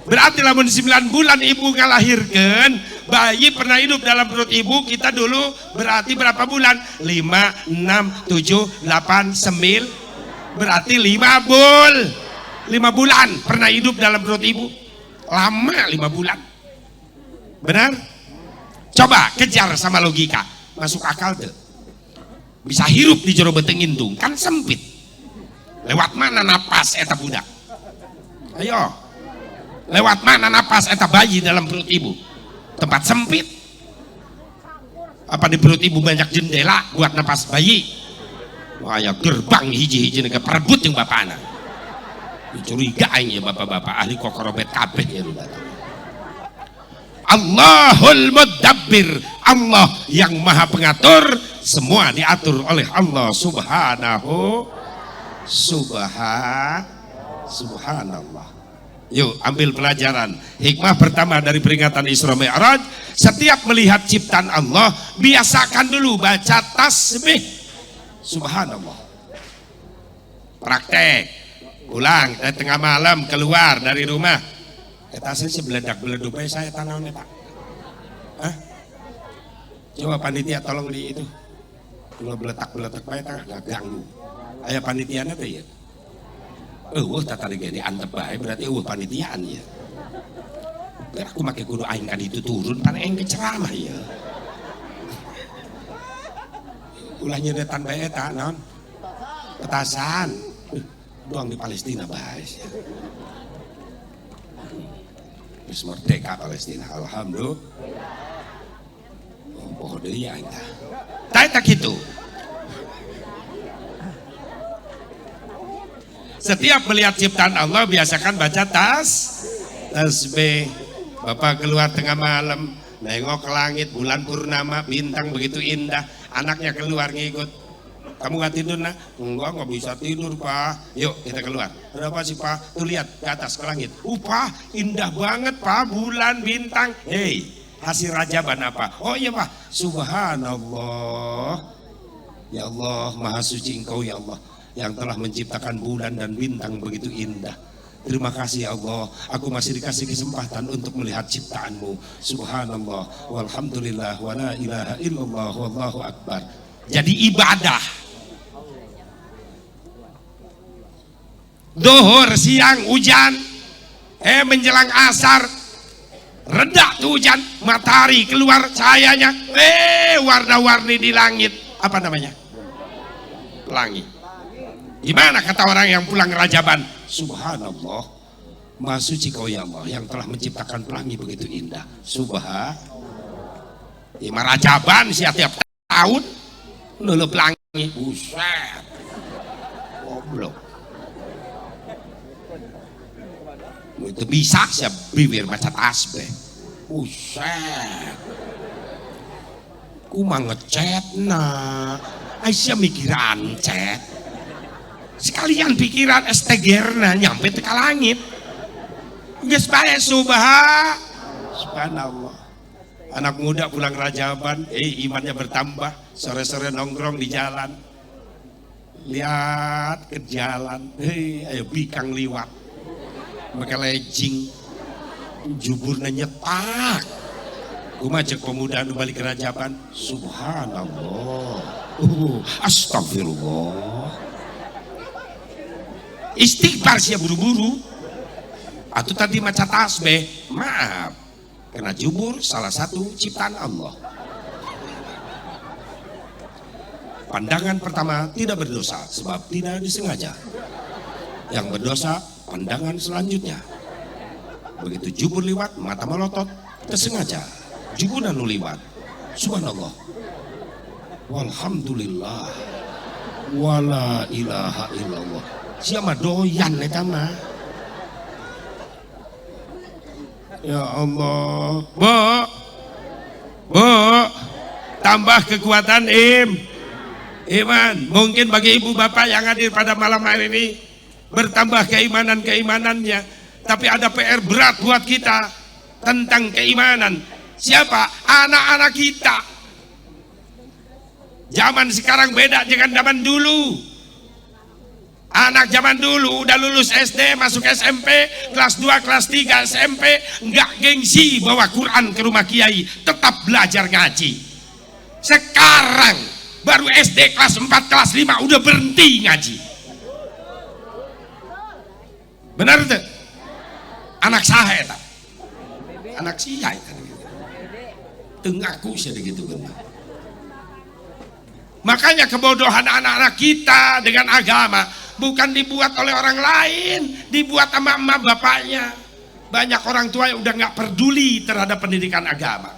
Berarti lamun 9 bulan ibu ngalahirkan, bayi pernah hidup dalam perut ibu kita dulu berarti berapa bulan? 5, 6, 7, 8, 9. Berarti 5 bulan pernah hidup dalam perut ibu. Lama 5 bulan. Benar? Coba kejar sama logika. Masuk akal tuh. Bisa hirup di jero beuteung indung, kan sempit. Lewat mana napas eta budak? Ayo. Lewat mana napas eta bayi dalam perut ibu? Tempat sempit. Apa di perut ibu banyak jendela buat napas bayi? Wah, ya gerbang hiji-hiji nega perebut yang bapana. Curiga aing ya bapak-bapak ahli kokorobet kabeh ya lu. Allahul Mudabbir, Allah yang maha pengatur, semua diatur oleh Allah Subhanahu subhanallah. Yuk ambil pelajaran. Hikmah pertama dari peringatan Isra Mi'raj, setiap melihat ciptaan Allah, biasakan dulu baca tasbih. Subhanallah. Praktek. Pulang dari tengah malam keluar dari rumah. Eta saya sebeledak-beleduk bae saya tanaon eta. Hah? Coba panitia tolong di itu. Kalau beletak-beletak bae tah ganggu. Aya panitiana teh ieu. Eueuh tah tadi ge diantep bae berarti eueuh panitiaan ieu. Biar aku make kudu aing ka ditu turun pan aing ke ceramah ieu. Ulah nyedetan bae eta naon? Petasan. Doang di Palestina bae sia. Geus merdeka Palestina, alhamdulillah. Oh, poho deui aing tah. Tah eta kitu. Setiap melihat ciptaan Allah biasakan baca tasbih. Bapak keluar tengah malam, nengok ke langit, bulan purnama, bintang begitu indah. Anaknya keluar ngikut. Kamu nggak tidur nak? Enggak, nggak bisa tidur Pak. Yuk kita keluar. Kenapa sih Pak? Tuh lihat ke atas ke langit. Pak, indah banget Pak, bulan bintang. Hei, Hasil rajaban apa? Oh iya Pak, subhanallah. Ya Allah, maha suci engkau ya Allah, yang telah menciptakan bulan dan bintang begitu indah. Terima kasih ya Allah, aku masih dikasih kesempatan untuk melihat ciptaanmu. Subhanallah, walhamdulillah, wa la ilaha illallah, wallahu akbar. Jadi ibadah. Duhur, siang, hujan, menjelang asar, reda tuh hujan, matahari keluar cahayanya, warna-warni di langit. Apa namanya? Pelangi. Gimana kata orang yang pulang rajaban? Subhanallah, maha suci kau ya Allah yang telah menciptakan pelangi begitu indah. Subhanallah. Ya, rajaban sih tiap tahun lulu pelangi. Buset. Goblok. Itu bisa siap bibir maca tasbih. Buset. Ku mah ngecet nah. Aisyah mikiran cet. Sekalian pikiran STGR-na nyampe ke langit. Geus bae subhanallah. Anak muda pulang rajaban, imannya bertambah, sore-sore nongkrong di jalan. Lihat ke jalan, ayo bikang liwat. Pakai legging, juburna nyetak. Kumaha cek pemuda anu balik rajaban, subhanallah. Astagfirullah. Istighfar sih buru-buru. Atau tadi maca tasbih, maaf, karena jubur salah satu ciptaan Allah. Pandangan pertama tidak berdosa sebab tidak disengaja. Yang berdosa pandangan selanjutnya. Begitu jubur liwat, mata melotot, tersengaja. Jubur anu liwat. Subhanallah. Walhamdulillah. Wala ilaha illallah. Siapa doyan eta mah. Ya Allah. Bu. Bu. Tambah kekuatan iman. Mungkin bagi ibu bapak yang hadir pada malam hari ini bertambah keimanan-keimanannya. Tapi ada PR berat buat kita tentang keimanan. Siapa? Anak-anak kita. Zaman sekarang beda dengan zaman dulu. Anak zaman dulu udah lulus SD, masuk SMP, kelas 2, kelas 3 SMP, nggak gengsi bawa Quran ke rumah kiai, tetap belajar ngaji. Sekarang baru SD kelas 4, kelas 5 udah berhenti ngaji. Benar tuh? Anak saha eta? Anak sia eta. Teu ngaku sia gitu kan. Makanya kebodohan anak-anak kita dengan agama bukan dibuat oleh orang lain, dibuat sama emak bapaknya. Banyak orang tua yang udah nggak peduli terhadap pendidikan agama.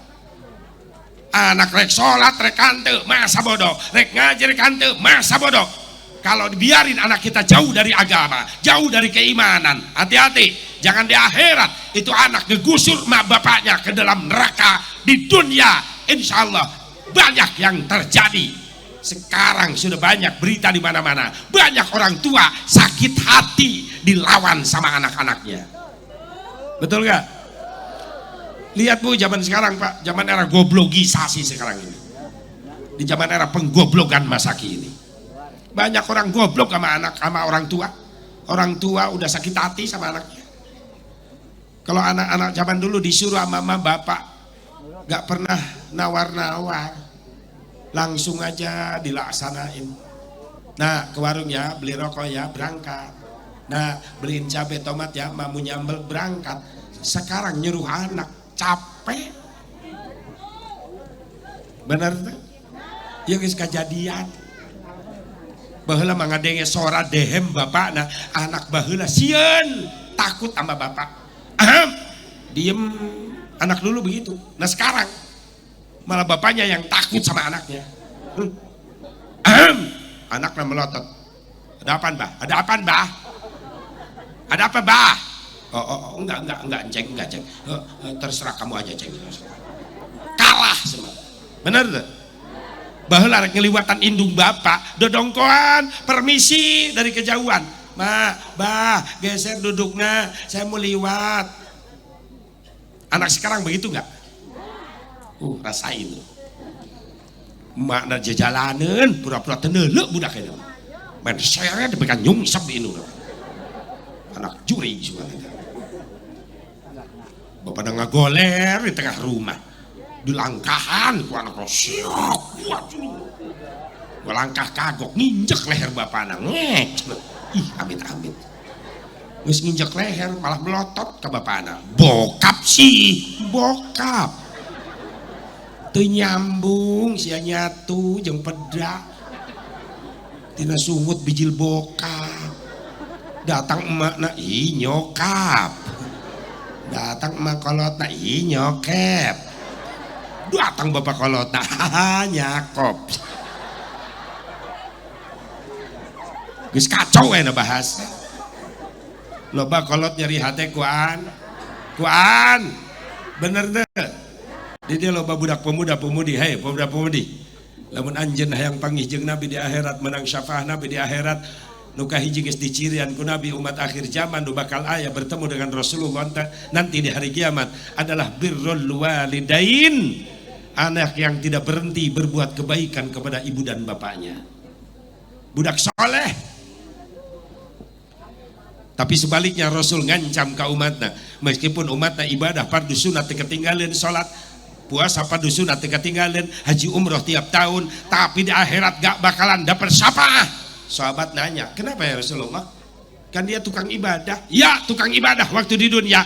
Anak rek sholat rek henteu, masa bodoh. Rek ngaji rek henteu, masa bodoh. Kalau dibiarin anak kita jauh dari agama, jauh dari keimanan, hati-hati, jangan di akhirat itu anak digusur mak bapaknya ke dalam neraka. Di dunia insya Allah banyak yang terjadi. Sekarang sudah banyak berita di mana-mana, banyak orang tua sakit hati dilawan sama anak-anaknya. Betul nggak? Lihat Bu, zaman sekarang Pak, zaman era goblogisasi sekarang ini. Di zaman era penggoblogan masa kini. Banyak orang goblok sama anak, sama orang tua. Orang tua udah sakit hati sama anaknya. Kalau anak-anak zaman dulu disuruh sama mama bapak, nggak pernah nawar-nawar, langsung aja dilaksanain. Nah, ke warung ya, beli rokok ya, berangkat. Nah, beliin cabai tomat ya, mamu nyambel, berangkat. Sekarang nyuruh anak capek. Bener tuh? Ya geus kejadian. Baheula mah ngadenge sora dehem bapakna, anak baheula sieun, takut sama bapak. Ahem, diem. Anak dulu begitu. Nah sekarang malah bapaknya yang takut sama anaknya. Ahem, anaknya melotot. Ada apaan, Bah? Ada apaan, Bah? Ada apa, Bah? Oh, enggak, ceng, enggak, ceng. Terserah kamu aja, ceng. Kalah semua. Bener tuh? Baheula rek ngeliwatan indung bapak, dodongkoan, permisi dari kejauhan. Ma, bah, geser duduknya, saya mau liwat. Anak sekarang begitu enggak? Rasain tuh. Makna jajalaneun pura-pura teu neuleuh budak eta. Main seret deui ka nyungsep indungna. Anak juri sugan eta. Bapakna ngagoler di tengah rumah. Dilangkahan ku anak siok kuat. Langkah kagok nginjek leher bapakna ngek. Ih amit-amit. Geus nginjek leher malah melotot ke bapakna. Bokap sih, bokap. Teu nyambung sia nyatu jeung pedak. Tina sungut bijil bokap. Datang emakna ih nyokap. Datang emak kolotna ih nyokep. Datang bapak kolotna haha nyakop. Geus kacau we na bahasa. Loba kolot nyeri hate kuan. Kuan. Bener teu? Di dia loba budak pemuda-pemudi, hei pemuda-pemudi. Lamun anjeun hayang panggih jeung Nabi di akhirat, menang syafaat Nabi di akhirat, nu kahiji geus dicirian ku Nabi umat akhir zaman nu bakal aya bertemu dengan Rasulullah nanti di hari kiamat adalah birrul walidain, anak yang tidak berhenti berbuat kebaikan kepada ibu dan bapaknya. Budak soleh. Tapi sebaliknya Rasul ngancam ka umatna, meskipun umatna ibadah fardu sunat ketinggalan salat, puasa fardu sunat ketinggalan, haji umroh tiap tahun, tapi di akhirat gak bakalan dapat syafaat. Sahabat nanya, kenapa ya Rasulullah? Kan dia tukang ibadah. Ya, tukang ibadah waktu di dunia.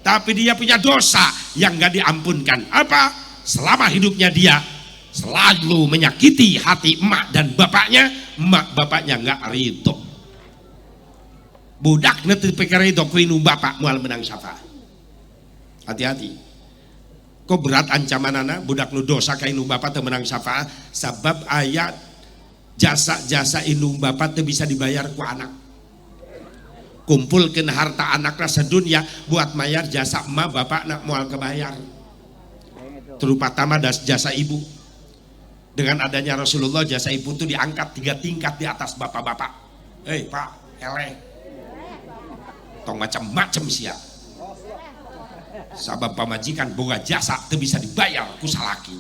Tapi dia punya dosa yang gak diampunkan. Apa? Selama hidupnya dia selalu menyakiti hati emak dan bapaknya, emak bapaknya gak ridho. Budak nanti pikir ridho ku indung bapak moal menang syafaat. Hati-hati. Kok berat ancaman anak budak nu dosa ka indung bapak teu menang syafaat sabab ayat jasa-jasa indung bapak teu bisa dibayar ku anak. Kumpulkeun harta anakna sedunia buat mayar jasa emak bapak nak moal kebayar. Terutama jasa ibu. Dengan adanya Rasulullah jasa ibu itu diangkat 3 tingkat di atas bapak-bapak. Hei pak, eleh. Tong macam-macam sia. Sabab pamajikan boga jasa teu bisa dibayar ku salaki.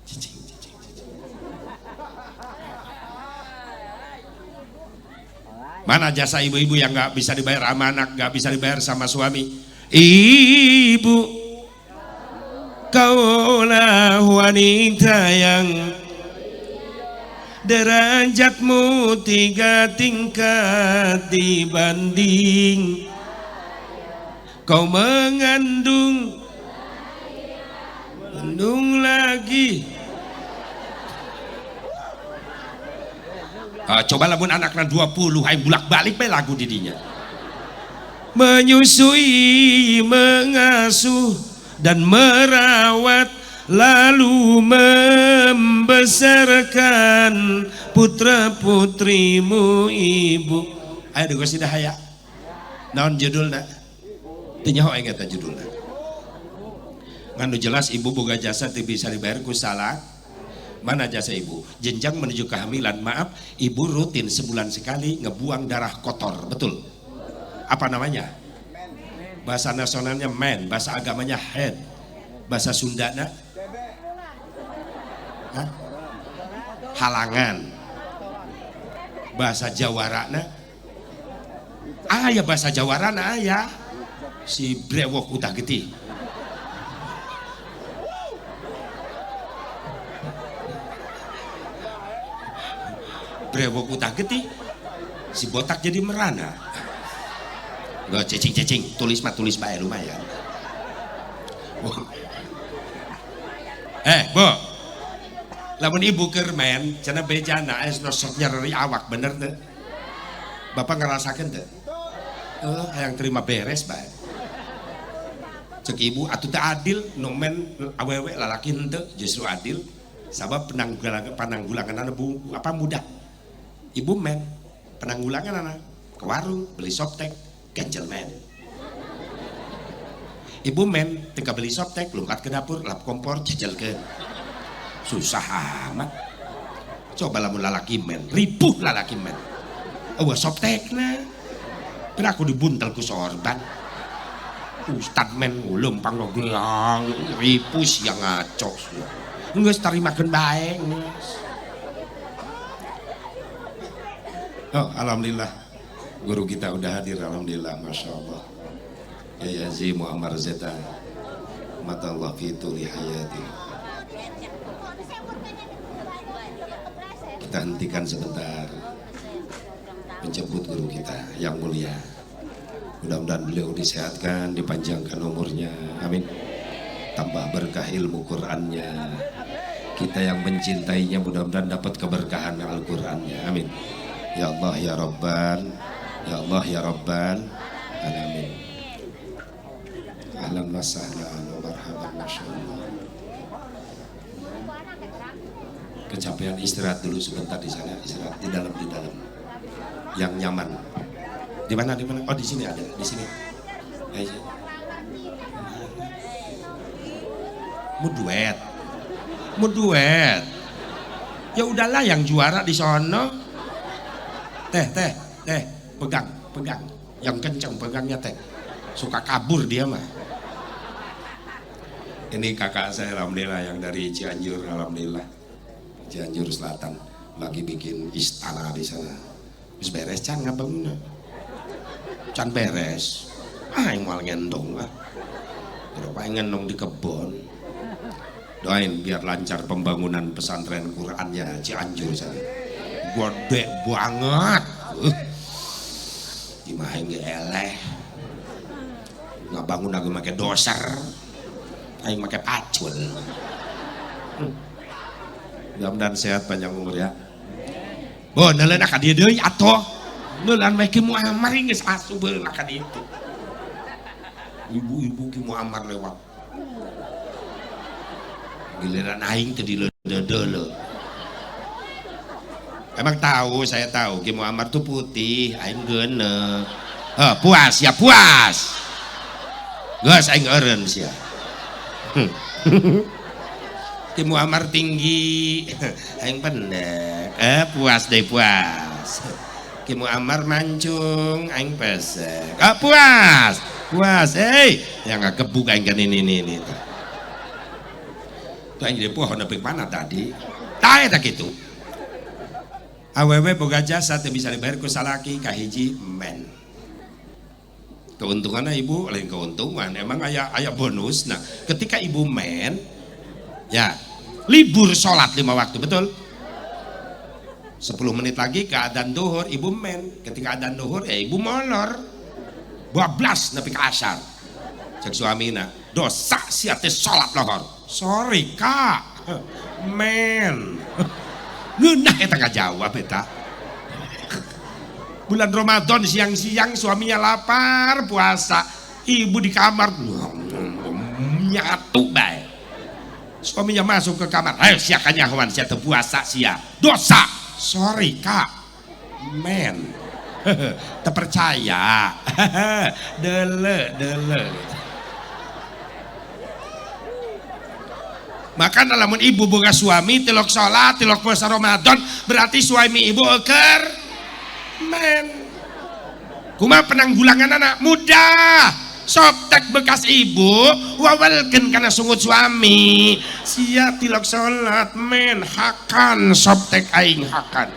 Cicing, cicing, cicing. Mana jasa ibu-ibu yang nggak bisa dibayar sama anak, nggak bisa dibayar sama suami? Ibu, kaulah wanita yang derajatmu 3 tingkat dibanding kau mengandung, mengandung lagi. Coba lamun anakna 20, aing bulak-balik bae lagu didinya. Menyusui, mengasuh dan merawat, lalu membesarkan putra-putrimu ibu. Ayo duga sida haya. Naon judulna? Teu nyaho aing eta judulna. Ngan nu jelas ibu boga jasa teu bisa dibayar ku salah. Mana jasa ibu? Jenjang menuju kehamilan, maaf, ibu rutin sebulan sekali ngebuang darah kotor, betul? Apa namanya? Bahasa nasionalnya men, bahasa agamanya head, bahasa Sundana? Hah? Halangan. Bahasa Jawarana? Aya bahasa Jawarana aya. Si brewok utah getih. Brewok utah getih, si botak jadi merana. Gak cecing-cecing, tulis mah tulis bae lumayan. Bo, lamun ibu keur men, cenah bejana es nosok nyeri awak bener teu? Bapak ngerasakeun teu? Hayang terima beres bae. Cek ibu atuh teu adil, nu men awewe lalaki henteu, justru adil. Sabab penanggulangan bu, apa mudah. Ibu men, penanggulangan anak ke warung beli softtek, ganjel men. Ibu men, tinggal beli softtek, lompat ke dapur, lap kompor, jajal ke. Susah amat. Coba lamun lalaki men, ripuh lalaki men. Oh, softtek na. Pernah aku dibuntel ku sorban. Ustad men lempang gelang ripus yang ngaco. Geus tarimakeun bae geus. Oh, alhamdulillah guru kita udah hadir, alhamdulillah, masya Allah. Ya Yazi Muammar Zeta, matallah fi tuli hayati. Kita hentikan sebentar menjemput guru kita yang mulia. Mudah-mudahan beliau disehatkan, dipanjangkan umurnya, amin. Tambah berkah ilmu Qur'annya. Kita yang mencintainya mudah-mudahan dapat keberkahan Al-Qur'annya, amin. Ya Allah ya Rabban, ya Allah ya Rabban, alamin. Ahlan wa sahlan wa marhaban, masya Allah. Kecapean, istirahat dulu sebentar di sana, istirahat di dalam, di dalam. Yang nyaman. Di mana? Di mana? Oh, di sini ada, di sini. Ayo. Mau duet. Mau duet. Ya udahlah yang juara di sono. Teh, teh, teh, pegang, pegang. Yang kencang pegangnya teh. Suka kabur dia mah. Ini kakak saya alhamdulillah yang dari Cianjur, alhamdulillah. Cianjur Selatan lagi bikin istana di sana. Wis beres can ngabangunna. Can beres. Ah, yang moal ngendong ah. Udah ngendong di kebon. Doain biar lancar pembangunan pesantren Qur'annya Cianjur sana. Gede banget. Gimana ge eleh. Ngabangun aku make doser. Aing make pacul. Mudah-mudahan sehat panjang umur ya. Bo, neuleun ka dieu deui atuh. Neuleun we Ki Muammar geus asup beuleuh ka dieu teh. Ibu-ibu Ki Muammar lewat. Giliran aing teh dileudeuh. Emang tahu, saya tahu Ki Muammar tuh putih, aing geuneuh. Heh, puas ya puas. Geus aing eureun sia. Ki Muammar tinggi, aing pendek. Puas deh puas. Ki Muammar mancung, aing pesek. Puas, puas. Yang nggak gebuk aing kan ini. Tuh aing di pohon nepi mana tadi? Tah eta kitu. Awewe boga jasa teu bisa dibayar ku salaki kahiji men. Keuntungannya ibu lain keuntungan, emang aya bonus. Nah, ketika ibu men ya, libur sholat 5 waktu, betul? 10 menit lagi ke adzan duhur, ibu men. Ketika adzan duhur, ya ibu molor. 12 nepi ka asar. Cek suamina, dosa sia teh sholat lohor. Sorry kak, men. Ngeunah eta ngajawab eta. Bulan Ramadan siang-siang suaminya lapar puasa, ibu di kamar nyatu bae. Suaminya masuk ke kamar, ayo sia kanyahoan sia teu puasa sia, dosa. Sorry kak, men. Terpercaya. Dele dele. Maka lamun ibu boga suami tilok sholat, tilok puasa Ramadan, berarti suami ibu eker men. Kumaha penanggulangan anak mudah. Softtek bekas ibu wawalkeun kana sungut suami. Sia tilok sholat men, hakan softtek aing hakan.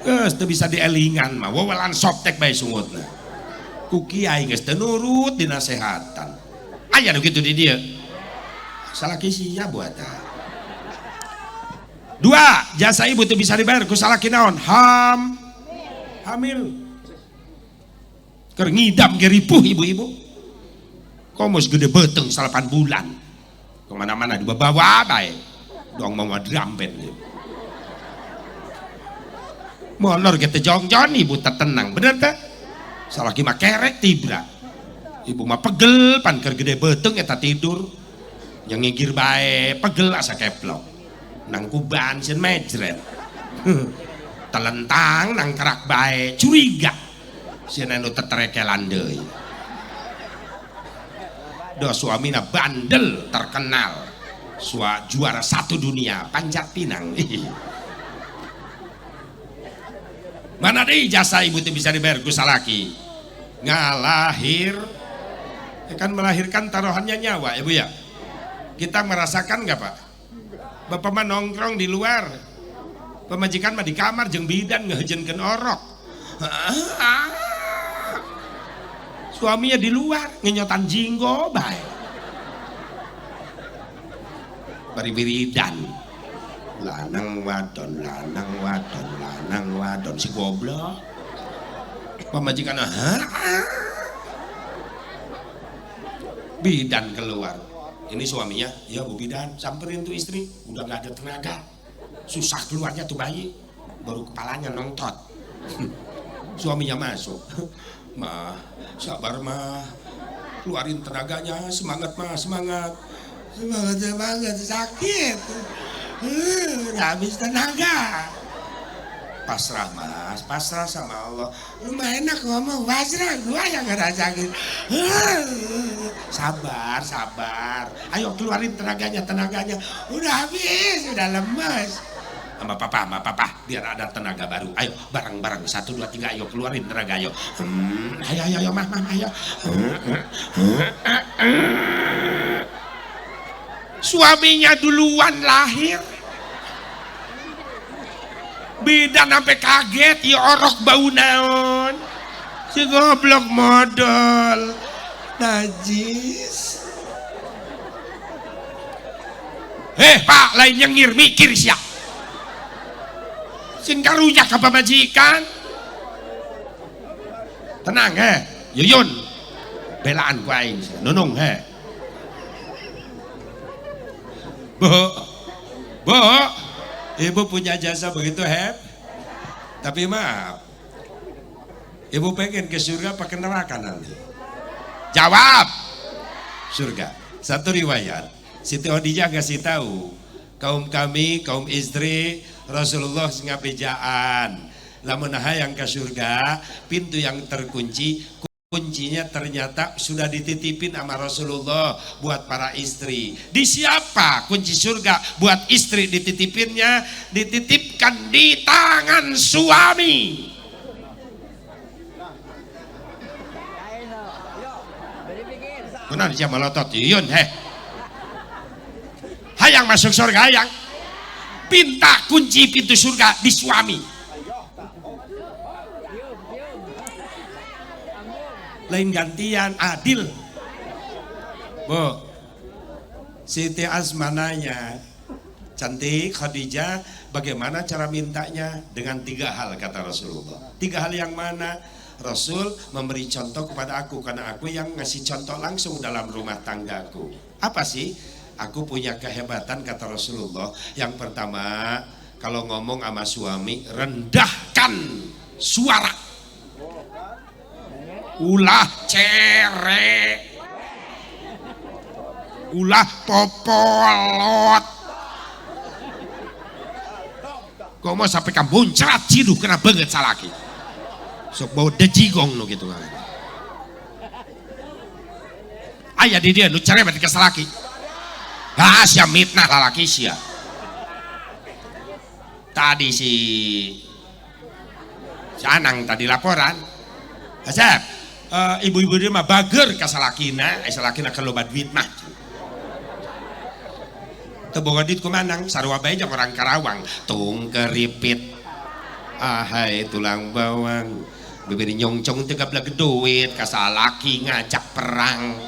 Geus teu bisa dielingan mah, wawalan softtek bae sungutna. Ku kiai geus teu nurut dinasehatan. Aya nu kitu di dieu. Salaki sia buat. Dua, jasa ibu teu bisa dibayar ku salaki naon? Hamil. Keur ngidam ge ripuh ibu-ibu. Komus gede beuteung 8 bulan. Kemana-mana dibawa bae. Dong mau drum band. Molor ge teu jongjon ibu teh tenang, bener teh? Salaki mah kerek tibra. Ibu mah pegel pan keur gede beuteung eta tidur. Yang ngigir bae pegel asa keplok. Nang kuban sieun mejret. Telentang nang kerak bae curiga. Sieun anu tetrekelan deui. Do suamina bandel terkenal. Sua juara 1 dunia panjat pinang. Mana deui jasa ibu teh bisa dibayar ku salaki? Ngalahir. Ya kan melahirkan taruhannya nyawa ya, Bu, ya. Kita merasakan nggak, Pak? Bapak mah nongkrong di luar, pamajikan mah di kamar jeung bidan ngeheujeunkeun orok. Suaminya di luar ngenyotan jinggo bae. Bari wiridan. Lanang wadon, lanang wadon, lanang wadon, si goblok. Pamajikan, ah. Bidan keluar. Ini suaminya, ya Bu Bidan, samperin tuh istri, udah gak ada tenaga. Susah keluarnya tuh bayi, baru kepalanya nongtot. Suaminya masuk. "Mah, sabar Mah, keluarin tenaganya, semangat Mah, semangat." "Semangat, semangat, sakit. Udah habis tenaga." "Pasrah Mas, pasrah sama Allah." "Lu mah enak ngomong pasrah, gua yang ngerasain." "Sabar, sabar. Ayo keluarin tenaganya, tenaganya." "Udah habis, udah lemes." Sama papa, biar ada tenaga baru. Ayo, bareng-bareng, 1, 2, 3, ayo keluarin tenaga, ayo. Ayo, ayo, ayo, mah, mah, ayo." Suaminya duluan lahir. Bidan sampai kaget, ya orok bau naon. Si goblok modal. Najis. Pak, lain nyengir mikir sia. Sing karunya ka pamajikan. Tenang Yuyun. Belaan ku aing, nunung he. Bu. Bu, Ibu punya jasa begitu heb. Tapi maaf, Ibu pengen ke surga apa ke neraka nanti? Jawab. Surga. Satu riwayat, Siti Khadijah ngasih tahu, kaum kami, kaum istri Rasulullah ngabejaan. Lamun hayang ke surga, pintu yang terkunci, kuncinya ternyata sudah dititipin sama Rasulullah buat para istri. Di siapa kunci surga buat istri dititipinnya? Dititipkan di tangan suami. Kunaon sia melotot Yun heh. Hayang masuk surga hayang. Pinta kunci pintu surga di suami. Lain gantian, adil. Bu, Siti Asma nanya, cantik Khadijah, bagaimana cara mintanya? Dengan 3 hal kata Rasulullah. 3 hal yang mana? Rasul memberi contoh kepada aku karena aku yang ngasih contoh langsung dalam rumah tanggaku. Apa sih? Aku punya kehebatan kata Rasulullah. Yang pertama, kalau ngomong sama suami rendahkan suara. Ulah cere, ulah popolot. Kok mau sampai kamuncrat ciduh kena banget salaki. Sok bau dejigong nu gitu kan. Aya di dia nu cerewet ke salaki. Ah sia mitnah lalaki sia. Tadi si Anang tadi laporan. Asep, ibu-ibu dia mah bager ka salakina, salakina keur loba duit mah. Teu boga duit kumanang, sarua bae jeung orang Karawang, tung keripit. Ahai tulang bawang, bibir nyongcong teu gableg duit, ka salaki ngajak perang.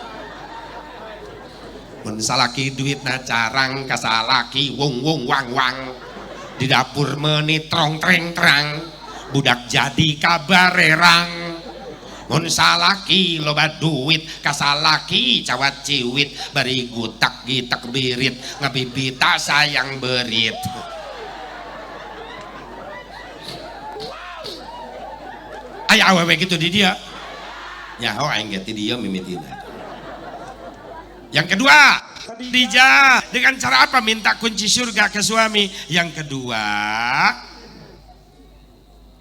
Mun salaki duitna carang, ka salaki wung wung wang wang. Di dapur meuni trong treng trang, budak jadi kabarerang. Mun salaki loba duit, kasalaki cawat ciwit, bari gutak gitak birit, ngabibita sayang berit. Aya awewe gitu di dia. Nyaho aing ge ti dia mimitina. Yang kedua, Khadijah dengan cara apa minta kunci surga ke suami? Yang kedua,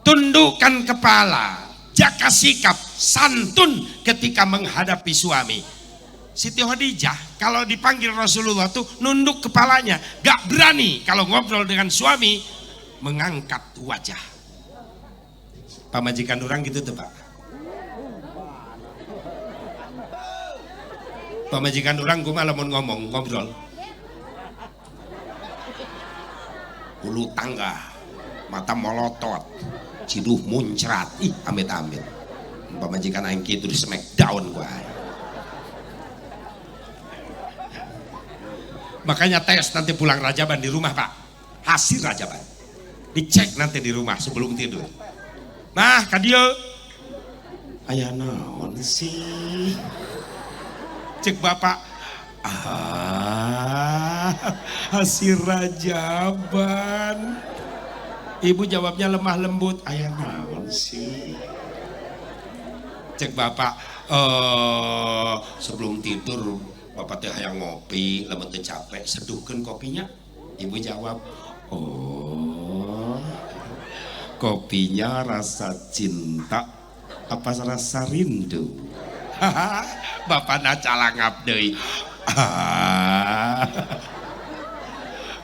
tundukkan kepala, jaga sikap santun ketika menghadapi suami. Siti Khadijah kalau dipanggil Rasulullah tuh nunduk kepalanya, gak berani kalau ngobrol dengan suami mengangkat wajah. Pamajikan orang gitu tuh Pak. Pamajikan urang kumaha lamun ngomong ngobrol? Hulu tangga, mata molotot, ciduh muncrat, ih amit-amit. Pamajikan aing kitu di smackdown ku aing. Makanya tes nanti pulang rajaban di rumah, Pak. Hasil rajaban. Dicek nanti di rumah sebelum tidur. Nah, ka dieu. Aya naon sih? Cek bapak, ah, hasil rajaban. Ibu jawabnya lemah lembut, aya naon sih? Cek bapak, sebelum tidur bapak teh hayang ngopi, lamun teu capek seduhkeun kopinya. Ibu jawab, oh, kopinya rasa cinta apa rasa rindu? Bapak na calangap deui.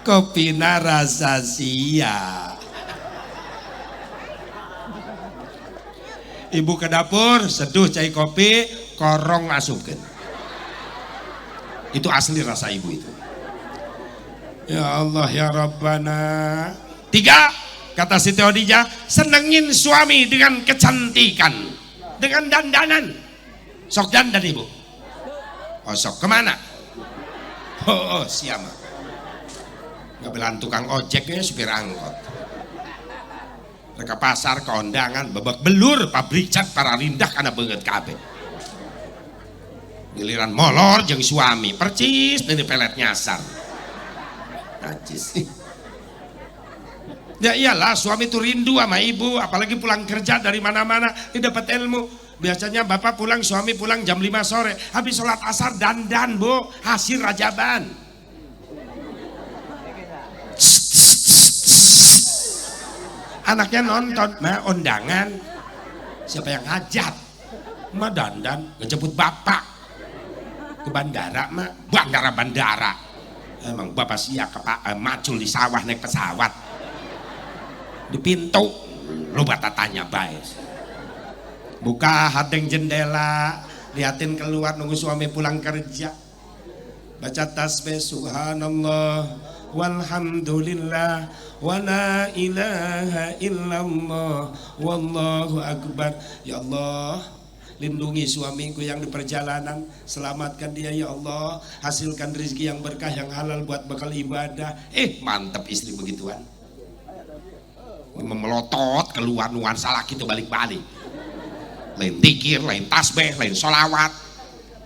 Kopina rasa sia. Ibu ke dapur, seduh cai kopi, korong asupkeun. Itu asli rasa ibu itu. Ya Allah ya Rabbana. 3, kata Siti Khadijah, senengin suami dengan kecantikan, dengan dandanan. Sok dandan ibu. Oh, sok kemana? Oh, oh siapa? Ngebelan tukang ojeknya supir angkot. Mereka pasar kondangan babak belur pabrik cat para rindah karena banget kabeh. Giliran molor jeung suami percis dari pelet nyasar. Najis. Ya iyalah, suami itu rindu sama ibu, apalagi pulang kerja dari mana-mana, dia dapat ilmu. Biasanya bapak pulang, suami pulang jam 5 sore, habis sholat asar dandan bu, hasil rajaban. Anaknya nonton, ma undangan, siapa yang hajat? Ma dandan, ngejemput bapak ke bandara, ma bandara. Emang bapak siap ke macul di sawah naik pesawat. Di pintu, lu tanya bae. Buka hadeng jendela, liatin keluar nunggu suami pulang kerja. Baca tasbih subhanallah walhamdulillah wala ilaha illallah wallahu akbar. Ya Allah, lindungi suamiku yang di perjalanan, selamatkan dia ya Allah, hasilkan rezeki yang berkah yang halal buat bekal ibadah. Mantep istri begituan. Memelotot keluar nuansa laki itu balik-balik. Lain dikir, lain tasbih, lain sholawat.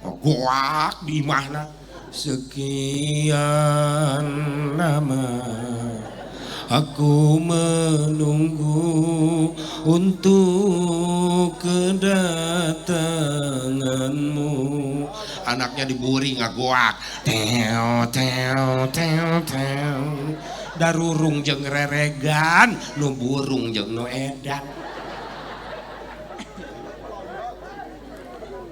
Oh, goak di mana? Sekian lama aku menunggu untuk kedatanganmu. Anaknya diburi ngagoak. Teo teo teo teo. Darurung jeung reregan, nu burung jeung nu edan.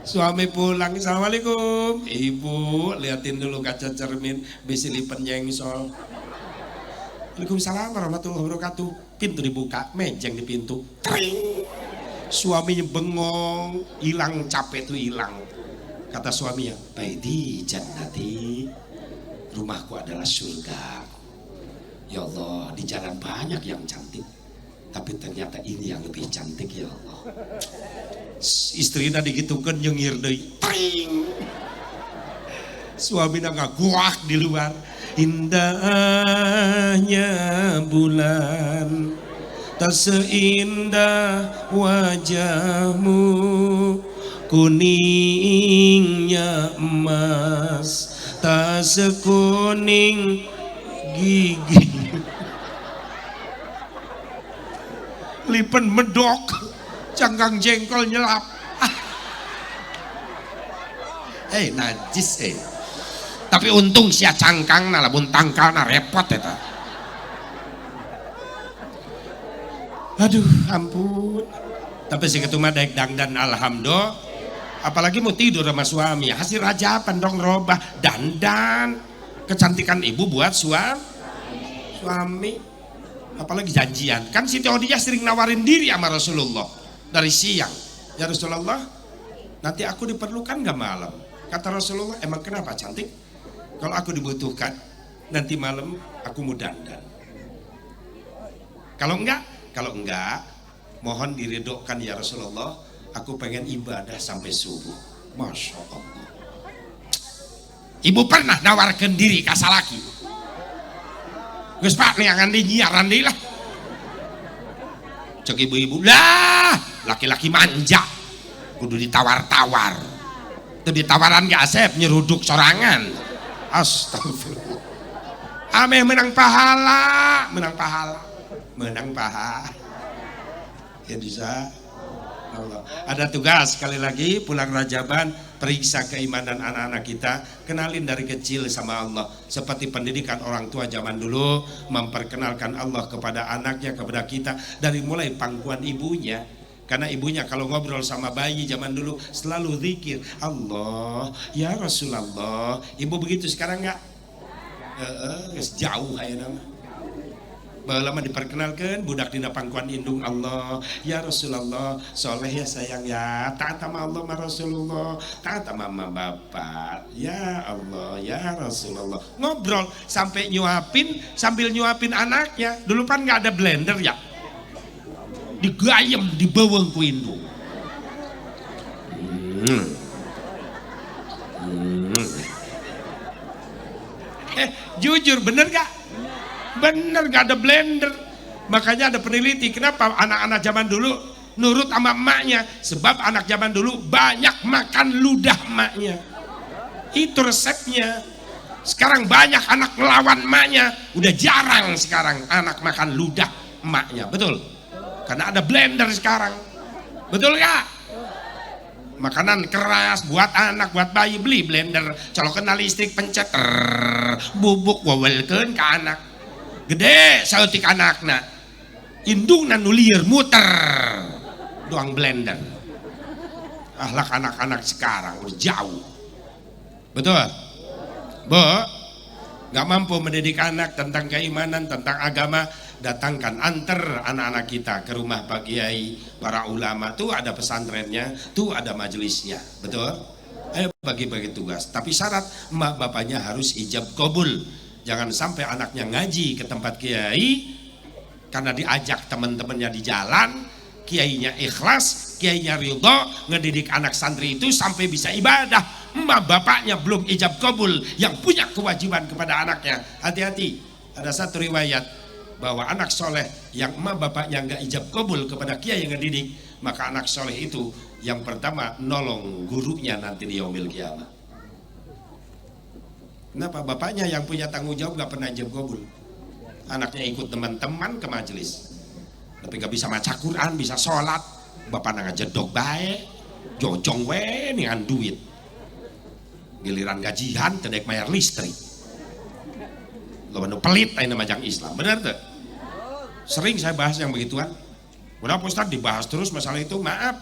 Suami pulang, assalamualaikum. Ibu, liatin dulu kaca cermin, bisi lipen nyengsol. Waalaikumsalam warahmatullahi wabarakatuh. Pintu dibuka, mejeng di pintu. Tring. Suaminya bengong, hilang capek tuh hilang. Kata suaminya, baiti jannati, rumahku adalah surga. Ya Allah, di jalan banyak yang cantik, tapi ternyata ini yang lebih cantik ya Allah. Istrinya digitukan nyengir deui. Tring. Suaminya ngaguak di luar. Indahnya bulan tak seindah wajahmu, kuningnya emas tak sekuning gigi. Lipen medok, cangkang jengkol nyelap. Najis Tapi untung sia cangkang na lamun tangkalna repot eta. Aduh, ampun. Tapi sing ketu mah daek dangdan alhamdulillah. Apalagi mau tidur sama suami, hasil rajaban dong robah dandan. Kecantikan ibu buat suami. Apalagi janjian. Kan Siti Khadijah sering nawarin diri sama Rasulullah dari siang. Ya Rasulullah, nanti aku diperlukan gak malam? Kata Rasulullah, emang kenapa cantik? Kalau aku dibutuhkan, nanti malam aku mau dandan. Kalau enggak, mohon diridhokan ya Rasulullah, aku pengen ibadah sampai subuh. Masya Allah. Ibu pernah nawarkan diri ka salaki? Geus Pak, neangan deui, nyiaran deui lah. Cek ibu-ibu, lah laki-laki manja, kudu ditawar-tawar. Teu ditawaran ge asep nyeruduk sorangan. Astagfirullah. Ameh menang pahala, menang pahala, menang pahala. Ya bisa. Allah. Ada tugas sekali lagi, pulang Rajaban periksa keimanan anak-anak kita, kenalin dari kecil sama Allah. Seperti pendidikan orang tua zaman dulu memperkenalkan Allah kepada anaknya, kepada kita dari mulai pangkuan ibunya. Karena ibunya kalau ngobrol sama bayi zaman dulu selalu zikir Allah, ya Rasulullah. Ibu begitu sekarang enggak? Jauh ayeuna mah. Baheula mah diperkenalkan budak dina pangkuan indung Allah, ya Rasulullah, soleh ya sayang ya, taat sama Allah ma Rasulullah, taat sama mama bapak, ya Allah, ya Rasulullah. Ngobrol sampai nyuapin, sambil nyuapin anaknya. Dulu kan nggak ada blender ya, digayem dibawang ku indung. Jujur bener gak? Bener, gak ada blender. Makanya ada peneliti, kenapa anak-anak zaman dulu nurut sama emaknya? Sebab anak zaman dulu banyak makan ludah emaknya. Itu resepnya. Sekarang banyak anak ngelawan emaknya. Udah jarang sekarang anak makan ludah emaknya. Betul? Karena ada blender sekarang. Betul gak? Makanan keras buat anak, buat bayi, beli blender. Colokan listrik, pencet, bubuk wawelkeun ke anak. Gede saeutik anakna. Indungna nu lieur muter doang blender. Akhlak anak-anak sekarang udah jauh. Betul? Bu, nggak mampu mendidik anak tentang keimanan, tentang agama, datangkan, antar anak-anak kita ke rumah Pak Kiai, para ulama, tuh ada pesantrennya, tuh ada majelisnya, betul? Ayo bagi-bagi tugas. Tapi syarat emak bapaknya harus ijab kabul. Jangan sampai anaknya ngaji ke tempat kiai karena diajak teman-temannya di jalan, kiainya ikhlas, kiainya ridho, ngedidik anak santri itu sampai bisa ibadah. Emak bapaknya belum ijab kabul yang punya kewajiban kepada anaknya. Hati-hati, ada satu riwayat bahwa anak soleh yang emak bapaknya nggak ijab kabul kepada kiai yang ngedidik, maka anak soleh itu yang pertama nolong gurunya nanti di yaumil kiamat. Kenapa? Bapaknya yang punya tanggung jawab nggak pernah ijab kabul. Anaknya ikut teman-teman ke majelis, tapi nggak bisa maca Quran, bisa sholat. Bapak ngajedog bae, jojong we dengan duit. Giliran gajian teu daek bayar listrik. Lo pelit ayeuna majang Islam, benar tuh? Sering saya bahas yang begituan. Udah Ustaz dibahas terus masalah itu, maaf.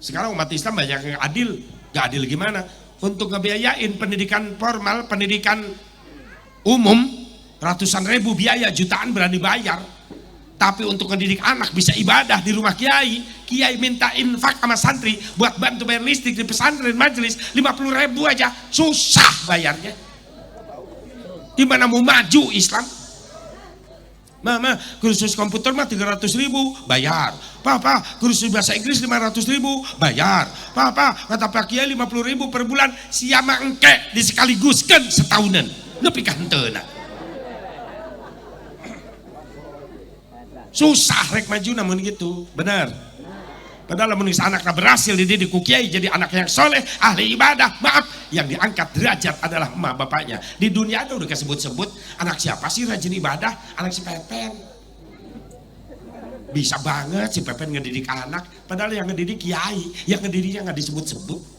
Sekarang umat Islam banyak yang adil, gak adil gimana? Untuk ngebiayain pendidikan formal, pendidikan umum, ratusan ribu biaya, jutaan berani bayar. Tapi untuk mendidik anak bisa ibadah di rumah kiai, kiai minta infak sama santri buat bantu bayar listrik di pesantren majelis 50 ribu aja susah bayarnya. Gimana mau maju Islam? Mama, kursus komputer mah 300 ribu, bayar. Papa, kursus bahasa Inggris 500 ribu, bayar. Papa, kata Pak Kiai 50 ribu per bulan, siama engke disekaliguskan setahunan. Nepi ka henteuna. Susah rek maju namun gitu, benar. Padahal lamun geus anakna berhasil dididik ku kiai jadi anak yang soleh, ahli ibadah, maaf, yang diangkat derajat adalah emak bapaknya. Di dunia itu udah kesebut-sebut anak siapa sih rajin ibadah, anak si Pepen. Bisa banget si Pepen ngedidik anak, padahal yang ngedidik kiai, yang ngedidiknya nggak disebut-sebut.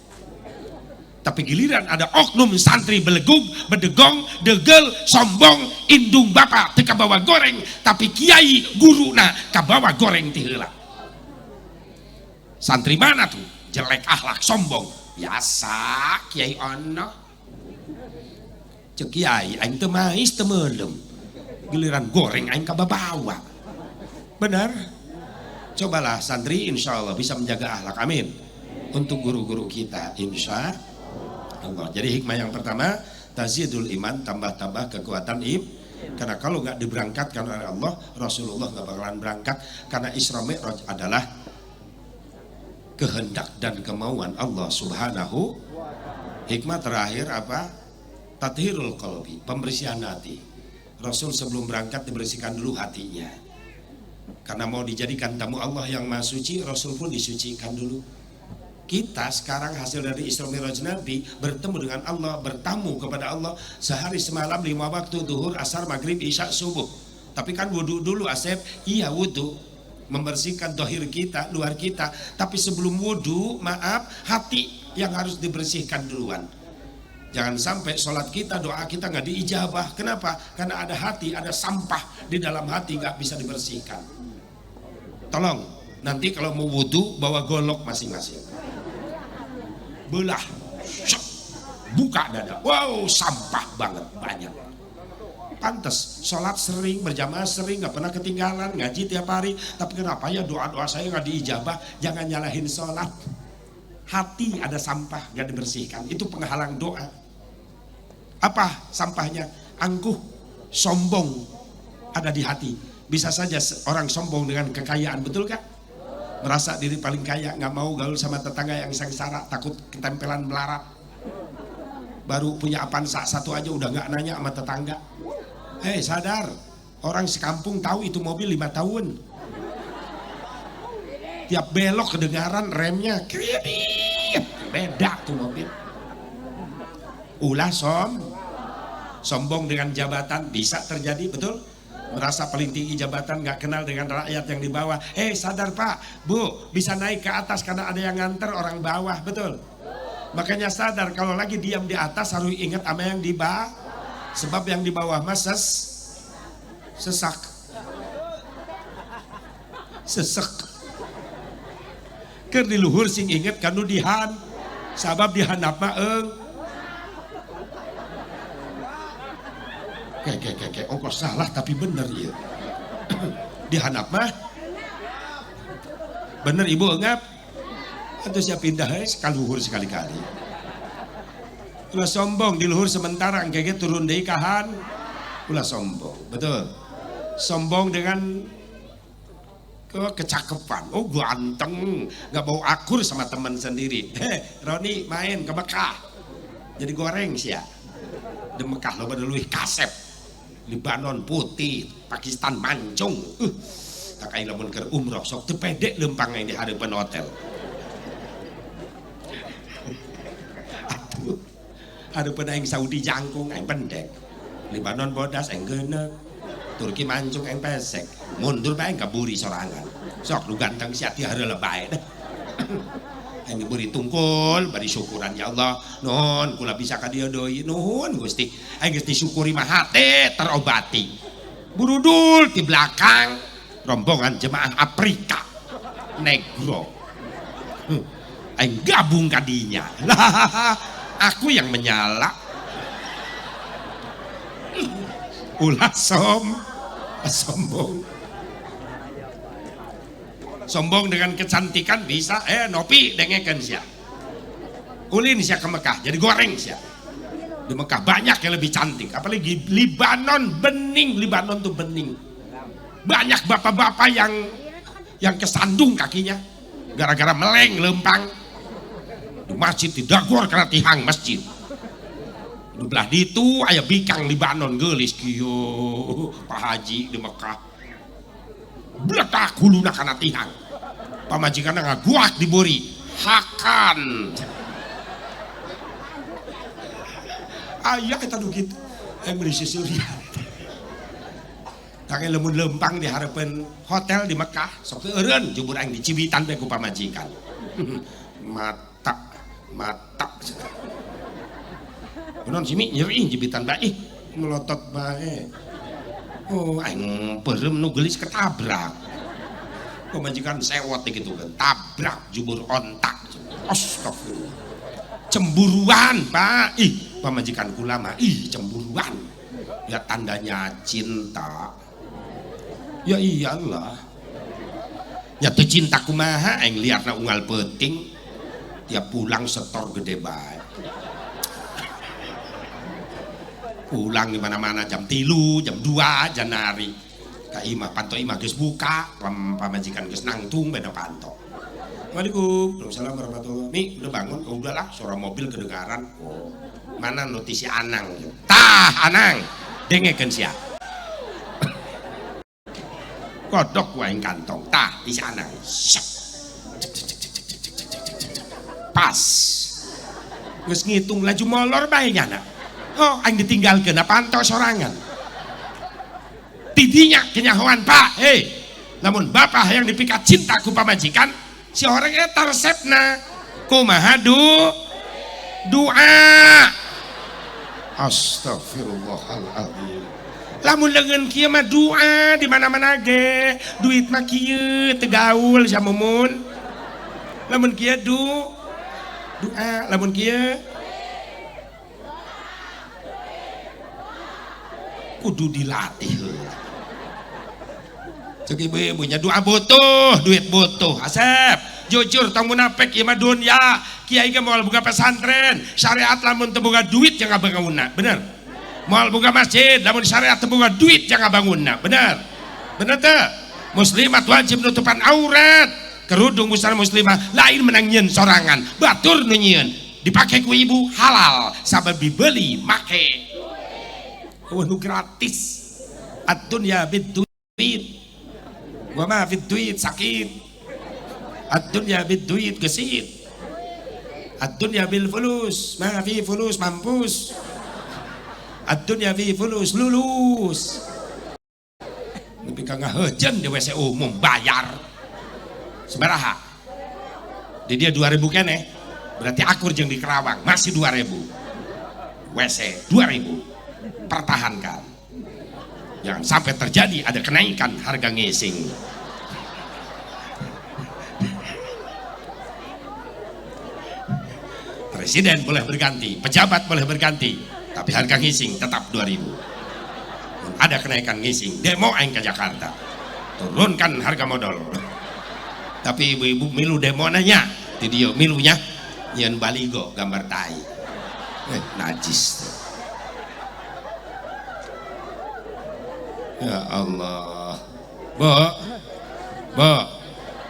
Tapi giliran ada oknum santri belegug, bedegong, degel, sombong, indung bapak teu kabawa goreng, tapi kiai guruna kabawa goreng ti heula. Santri mana tuh? Jelek akhlak, sombong. Biasa kiai ono. Cek kiai aing teu mais teu meulem. Giliran goreng aing kababawa. Benar? Cobalah santri, insya Allah bisa menjaga akhlak. Amin. Untuk guru-guru kita, insya Allah. Jadi hikmah yang pertama, tazidul iman, tambah-tambah kekuatan iman. Karena kalau nggak diberangkatkan oleh Allah, Rasulullah nggak bakalan berangkat. Karena Isra Mi'raj adalah kehendak dan kemauan Allah Subhanahu. Hikmah terakhir apa? Tathirul qalbi, pembersihan hati. Rasul sebelum berangkat dibersihkan dulu hatinya. Karena mau dijadikan tamu Allah yang maha suci, Rasul pun disucikan dulu. Kita sekarang hasil dari Isra Mi'raj Nabi, bertemu dengan Allah, bertamu kepada Allah sehari semalam 5 waktu, duhur, asar, maghrib, isya, subuh. Tapi kan wudhu dulu Asep, iya wudhu, membersihkan dohir kita, luar kita. Tapi sebelum wudhu, maaf, hati yang harus dibersihkan duluan. Jangan sampai sholat kita, doa kita nggak diijabah. Kenapa? Karena ada hati, ada sampah di dalam hati nggak bisa dibersihkan. Tolong, nanti kalau mau wudhu bawa golok masing-masing. Belah, buka dada, wow sampah banget banyak. Pantes, sholat sering, berjamaah sering, nggak pernah ketinggalan, ngaji tiap hari. Tapi kenapa ya doa-doa saya nggak diijabah? Jangan nyalahin sholat. Hati ada sampah nggak dibersihkan, itu penghalang doa. Apa sampahnya? Angkuh, sombong ada di hati. Bisa saja orang sombong dengan kekayaan, betul kak? Merasa diri paling kaya, nggak mau gaul sama tetangga yang sengsara, takut ketempelan melarat. Baru punya Avanza satu aja udah nggak nanya sama tetangga. Hei sadar, orang sekampung tahu itu mobil 5 tahun. Tiap belok kedengaran remnya, kredit, beda tuh mobil. Ulah sombong dengan jabatan bisa terjadi, betul? Merasa paling tinggi jabatan, nggak kenal dengan rakyat yang di bawah. Hei sadar pak, bu, bisa naik ke atas karena ada yang nganter orang bawah, betul? Makanya sadar kalau lagi diam di atas harus ingat sama yang di bawah. Sebab yang di bawah mah sesak, sesek. Keur di luhur sing inget kanu dihan, sabab dihandap mah eung. Kayak ongkos salah tapi bener ya. Dihandap mah bener ibu engap. Atau siap pindah kaluhur sekali-kali. Ulah sombong di luhur sementara engke turun deui kahan. Ulah sombong, betul. Sombong dengan kecakepan. Oh ganteng, nggak mau akur sama teman sendiri. Heh, Roni main ke Mekah. Jadi goreng sih ya. Di Mekah lo pada leuwih kasep. Libanon putih, Pakistan mancung. Tak kayak lamun keur umroh sok teu pede leumpang di hareupeun hotel. Aduh. Hareupeun aing Saudi jangkung aing pendek. Libanon bodas aing geuneuk. Turki mancung aing pesek. Mundur bae aing kaburi sorangan. Sok nu ganteng sia ti hareula bae deh. Aing diberi tungkul, bari syukuran ya Allah. Nuhun kula bisa ka dieu deui. Nuhun Gusti. Aing geus disyukuri mah hate terobati. Burudul di belakang rombongan jemaah Afrika negro. Aing gabung kadinya. Aku yang menyala. Ulah sombong. Sombong dengan kecantikan bisa, nopi dengekeun sia. Ulin sia ke Mekah, jadi goreng sia. Di Mekah banyak yang lebih cantik, apalagi Libanon bening, Libanon tuh bening. Banyak bapak-bapak yang kesandung kakinya gara-gara meleng lempang. Di masjid didagor karena tihang masjid. Di belah ditu aya bikang Libanon geulis kieu Pak Haji di Mekah. Bletak huluna kana tihang. Pamajikanna ngaguak diburi, hakan. Aya eta nu kitu. Aing meuli sisurian. Tangke lamun lempang di hareupeun hotel di Mekah, sok teu eureun jubur aing dicibitan teh ku pamajikan. Mata, mata. Kunaon simi nyeri jibitan bae, ih melotot bae. Oh, aing peureum nu geulis ketabrak. Pamajikan sewot gitu kan, tabrak jubur ontak. Astagfirullah. Cemburuan, Pak. Ih, pamajikan kula mah ih cemburuan. Ya tandanya cinta. Ya iyalah. Ya teu cinta kumaha aing liarna unggal peuting. Tiap pulang setor gede bae. Pulang di mana-mana jam 3, jam 2, janari. Ka imah panto imah geus buka, pamajikan geus nangtung beda panto. Assalamualaikum, waalaikumsalam warahmatullahi. Mi, udah bangun? Oh, udahlah, suara mobil kedengaran. Oh, mana notisi Anang? Tah, Anang, dengekeun sia. Kodok wae kantong, tah di Anang. Syek. Pas. Geus ngitung laju molor bae nyana. Oh, aing ditinggalkeun panto sorangan. Tidinya kenyahoan Pak, hei. Lamun bapak yang dipikat cinta ku pamajikan, si orang eta resepna kumaha doa. Astagfirullahaladzim. Lamun leungeun kieu mah doa di mana-mana ge, duit mah kieu teu gaul samumun. Lamun kieu doa, lamun kieu kudu dilatih heula. Cek ibu-ibunya doa butuh, duit butuh. Asep, jujur tong munafik ieu mah dunya. Kiai ge moal buka pesantren, syariat lamun teu boga duit jangan bangunna, bener? Moal buka masjid, lamun syariat teu boga duit jangan bangunna, bener? Bener teu? Muslimat wajib nutupan aurat, kerudung busana muslimah lain menang nyieun sorangan, batur nu nyieun, dipake ku ibu halal, sabab dibeli make. Eueuh nu gratis. Ad-dunya bid-duit. Wa ma fid duit sakit. Ad-dunya bid-duit gesit. Ad-dunya bil fulus, ma fi fulus mampus. Ad-dunya fi fulus lulus. Nepi ka ngahejeun di WC umum bayar. Sabaraha? Di dia 2000 keneh. Berarti akur jeung di Kerawang masih 2000. WC 2000. Pertahankan. Jangan sampai terjadi ada kenaikan harga ngising. Presiden boleh berganti, pejabat boleh berganti, tapi harga ngising tetap 2000. Ada kenaikan ngising, demo aing ke Jakarta. Turunkan harga modal. Tapi ibu-ibu milu demo nanya, di dia milunya nyeun baligo gambar tai. Najis. Ya Allah. Bu. Bu.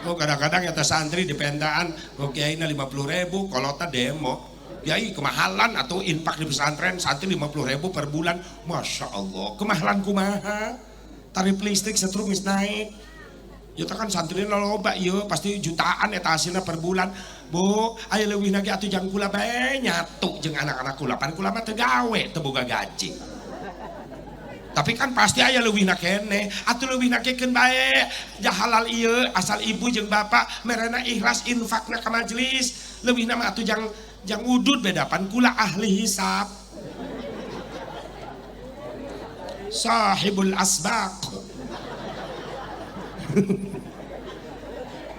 Oh, kadang-kadang eta santri di pentaan kok kiaina 50.000 kolota demo. Kiai kemahalan atau infak di pesantren santri 50.000 per bulan. Masya Allah, kemahalan kumaha? Tarif listrik setrum geus naik. Ya kan santri loba ieu pasti jutaan eta hasilna per bulan. Bu, aya leuwih lagi atuh jang kula bae nyatu jeung anak-anak kula. Pan kula mah teu gawe, teu boga gaji. Tapi kan pasti aya leuwihna keneh, atuh leuwihna keun bae. Ja halal ieu asal ibu jeung bapak merena ikhlas infakna ka majelis. Leuwihna mah atuh jang udud beda pan kula ahli hisab. Sahibul asbaq.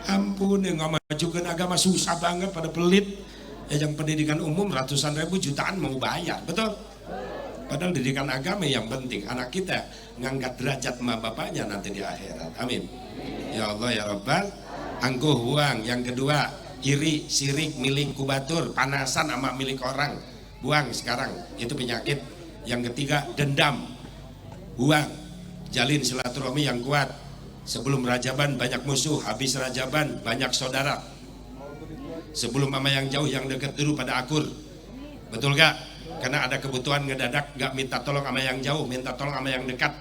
Ampun, yang ngamajukeun agama susah banget pada pelit. Ya yang pendidikan umum ratusan ribu jutaan mau bayar, betul? Padahal pendidikan agama yang penting, anak kita ngangkat derajat ma bapaknya nanti di akhirat. Amin. Ya Allah ya Rabbal. Angkuh buang. Yang kedua, iri, sirik, milik kubatur, panasan sama milik orang. Buang sekarang, itu penyakit. Yang ketiga, dendam. Buang. Jalin silaturahmi yang kuat. Sebelum rajaban banyak musuh, habis rajaban banyak saudara. Sebelum mama yang jauh yang dekat dulu pada akur. Betul gak? Karena ada kebutuhan ngedadak, gak minta tolong sama yang jauh, minta tolong sama yang dekat.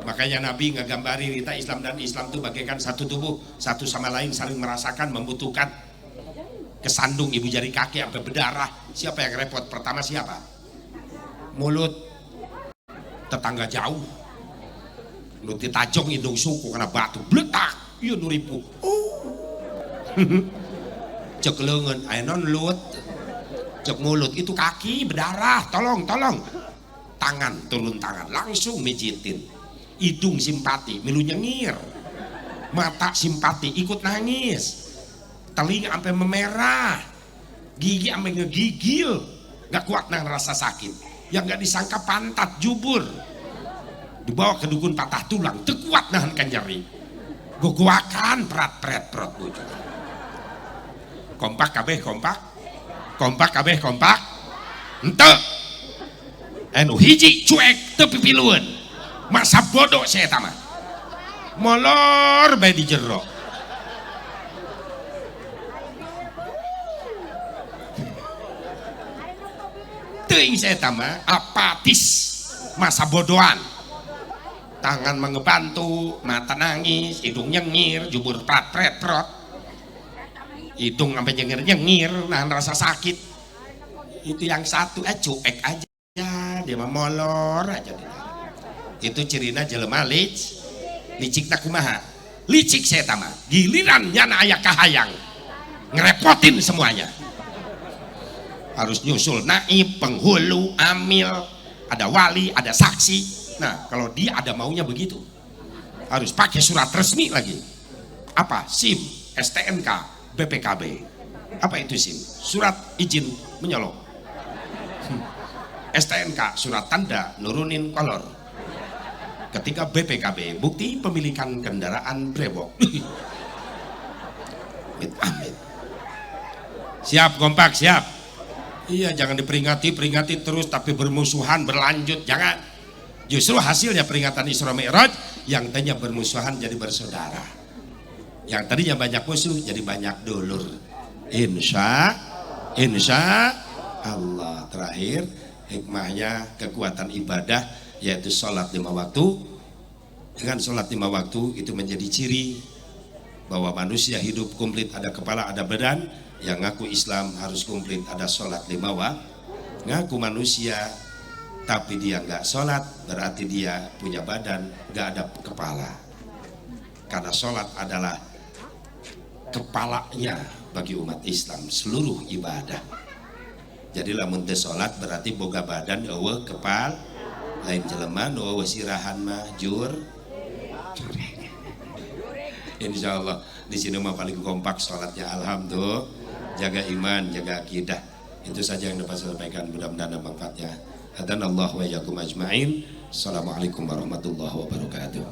Makanya Nabi ngegambari kita Islam dan Islam itu bagaikan satu tubuh, satu sama lain saling merasakan, membutuhkan. Kesandung ibu jari kaki sampai berdarah. Siapa yang repot? Pertama siapa? Mulut. Tetangga jauh. Nu ditajong indung suku karena batu bletak, ieu nu ripuh. Oh. Cek leungeun, aya non lut. Cek mulut itu kaki berdarah, tolong tolong. Tangan turun tangan langsung mijitin. Hidung simpati, milu nyengir. Mata simpati, ikut nangis. Telinga sampai memerah. Gigi sampai ngegigil. Gak kuat nahan rasa sakit. Yang gak disangka pantat jubur. Dibawa ke dukun patah tulang, teu kuat nahan kan nyeri. Gogoakan prat-pret perut bujur. Kompak kabeh kompak. Kompak kabeh kompak. Henteu. Anu hiji cuek teu pipilueun. Masa bodoh saya mah. Molor bae di jero. Teuing saya mah apatis, masa bodohan. Tangan mengebantu, mata nangis, hidung nyengir, jubur prat pret prot. Hidung sampai nyengir-nyengir, nahan rasa sakit. Itu yang satu, cuek aja, dia mah molor aja di dalam. Itu cirina jelema licik tak kumaha. Licik saya mah, giliran nyana aya kahayang, ngerepotin semuanya. Harus nyusul naib, penghulu, amil, ada wali, ada saksi. Nah, kalau dia ada maunya begitu. Harus pakai surat resmi lagi. Apa? SIM, STNK, BPKB. Apa itu SIM? Surat izin menyolok. STNK, surat tanda nurunin kolor. Ketika BPKB, bukti pemilikan kendaraan brewok. Amit, amit. Siap, kompak, siap. Iya, jangan diperingati, peringati terus tapi bermusuhan, berlanjut, jangan. Justru hasilnya peringatan Isra Mi'raj yang tadinya bermusuhan jadi bersaudara. Yang tadinya banyak musuh jadi banyak dulur. Insya Allah. Terakhir hikmahnya kekuatan ibadah yaitu sholat 5 waktu. Dengan sholat 5 waktu itu menjadi ciri bahwa manusia hidup komplit, ada kepala, ada badan. Yang ngaku Islam harus komplit, ada sholat 5 waktu. Ngaku manusia tapi dia nggak sholat, berarti dia punya badan, nggak ada kepala. Karena sholat adalah kepalanya bagi umat Islam seluruh ibadah. Jadi lamun teu sholat berarti boga badan eueuh kepal, lain jelema nu eueuh sirahan mah jur. Insya Allah di sini mah paling kompak sholatnya, alhamdulillah. Jaga iman, jaga akidah. Itu saja yang dapat saya sampaikan, mudah-mudahan ada manfaatnya. Hadanallahu wa iyyakum ajmain. Assalamualaikum warahmatullahi wabarakatuh.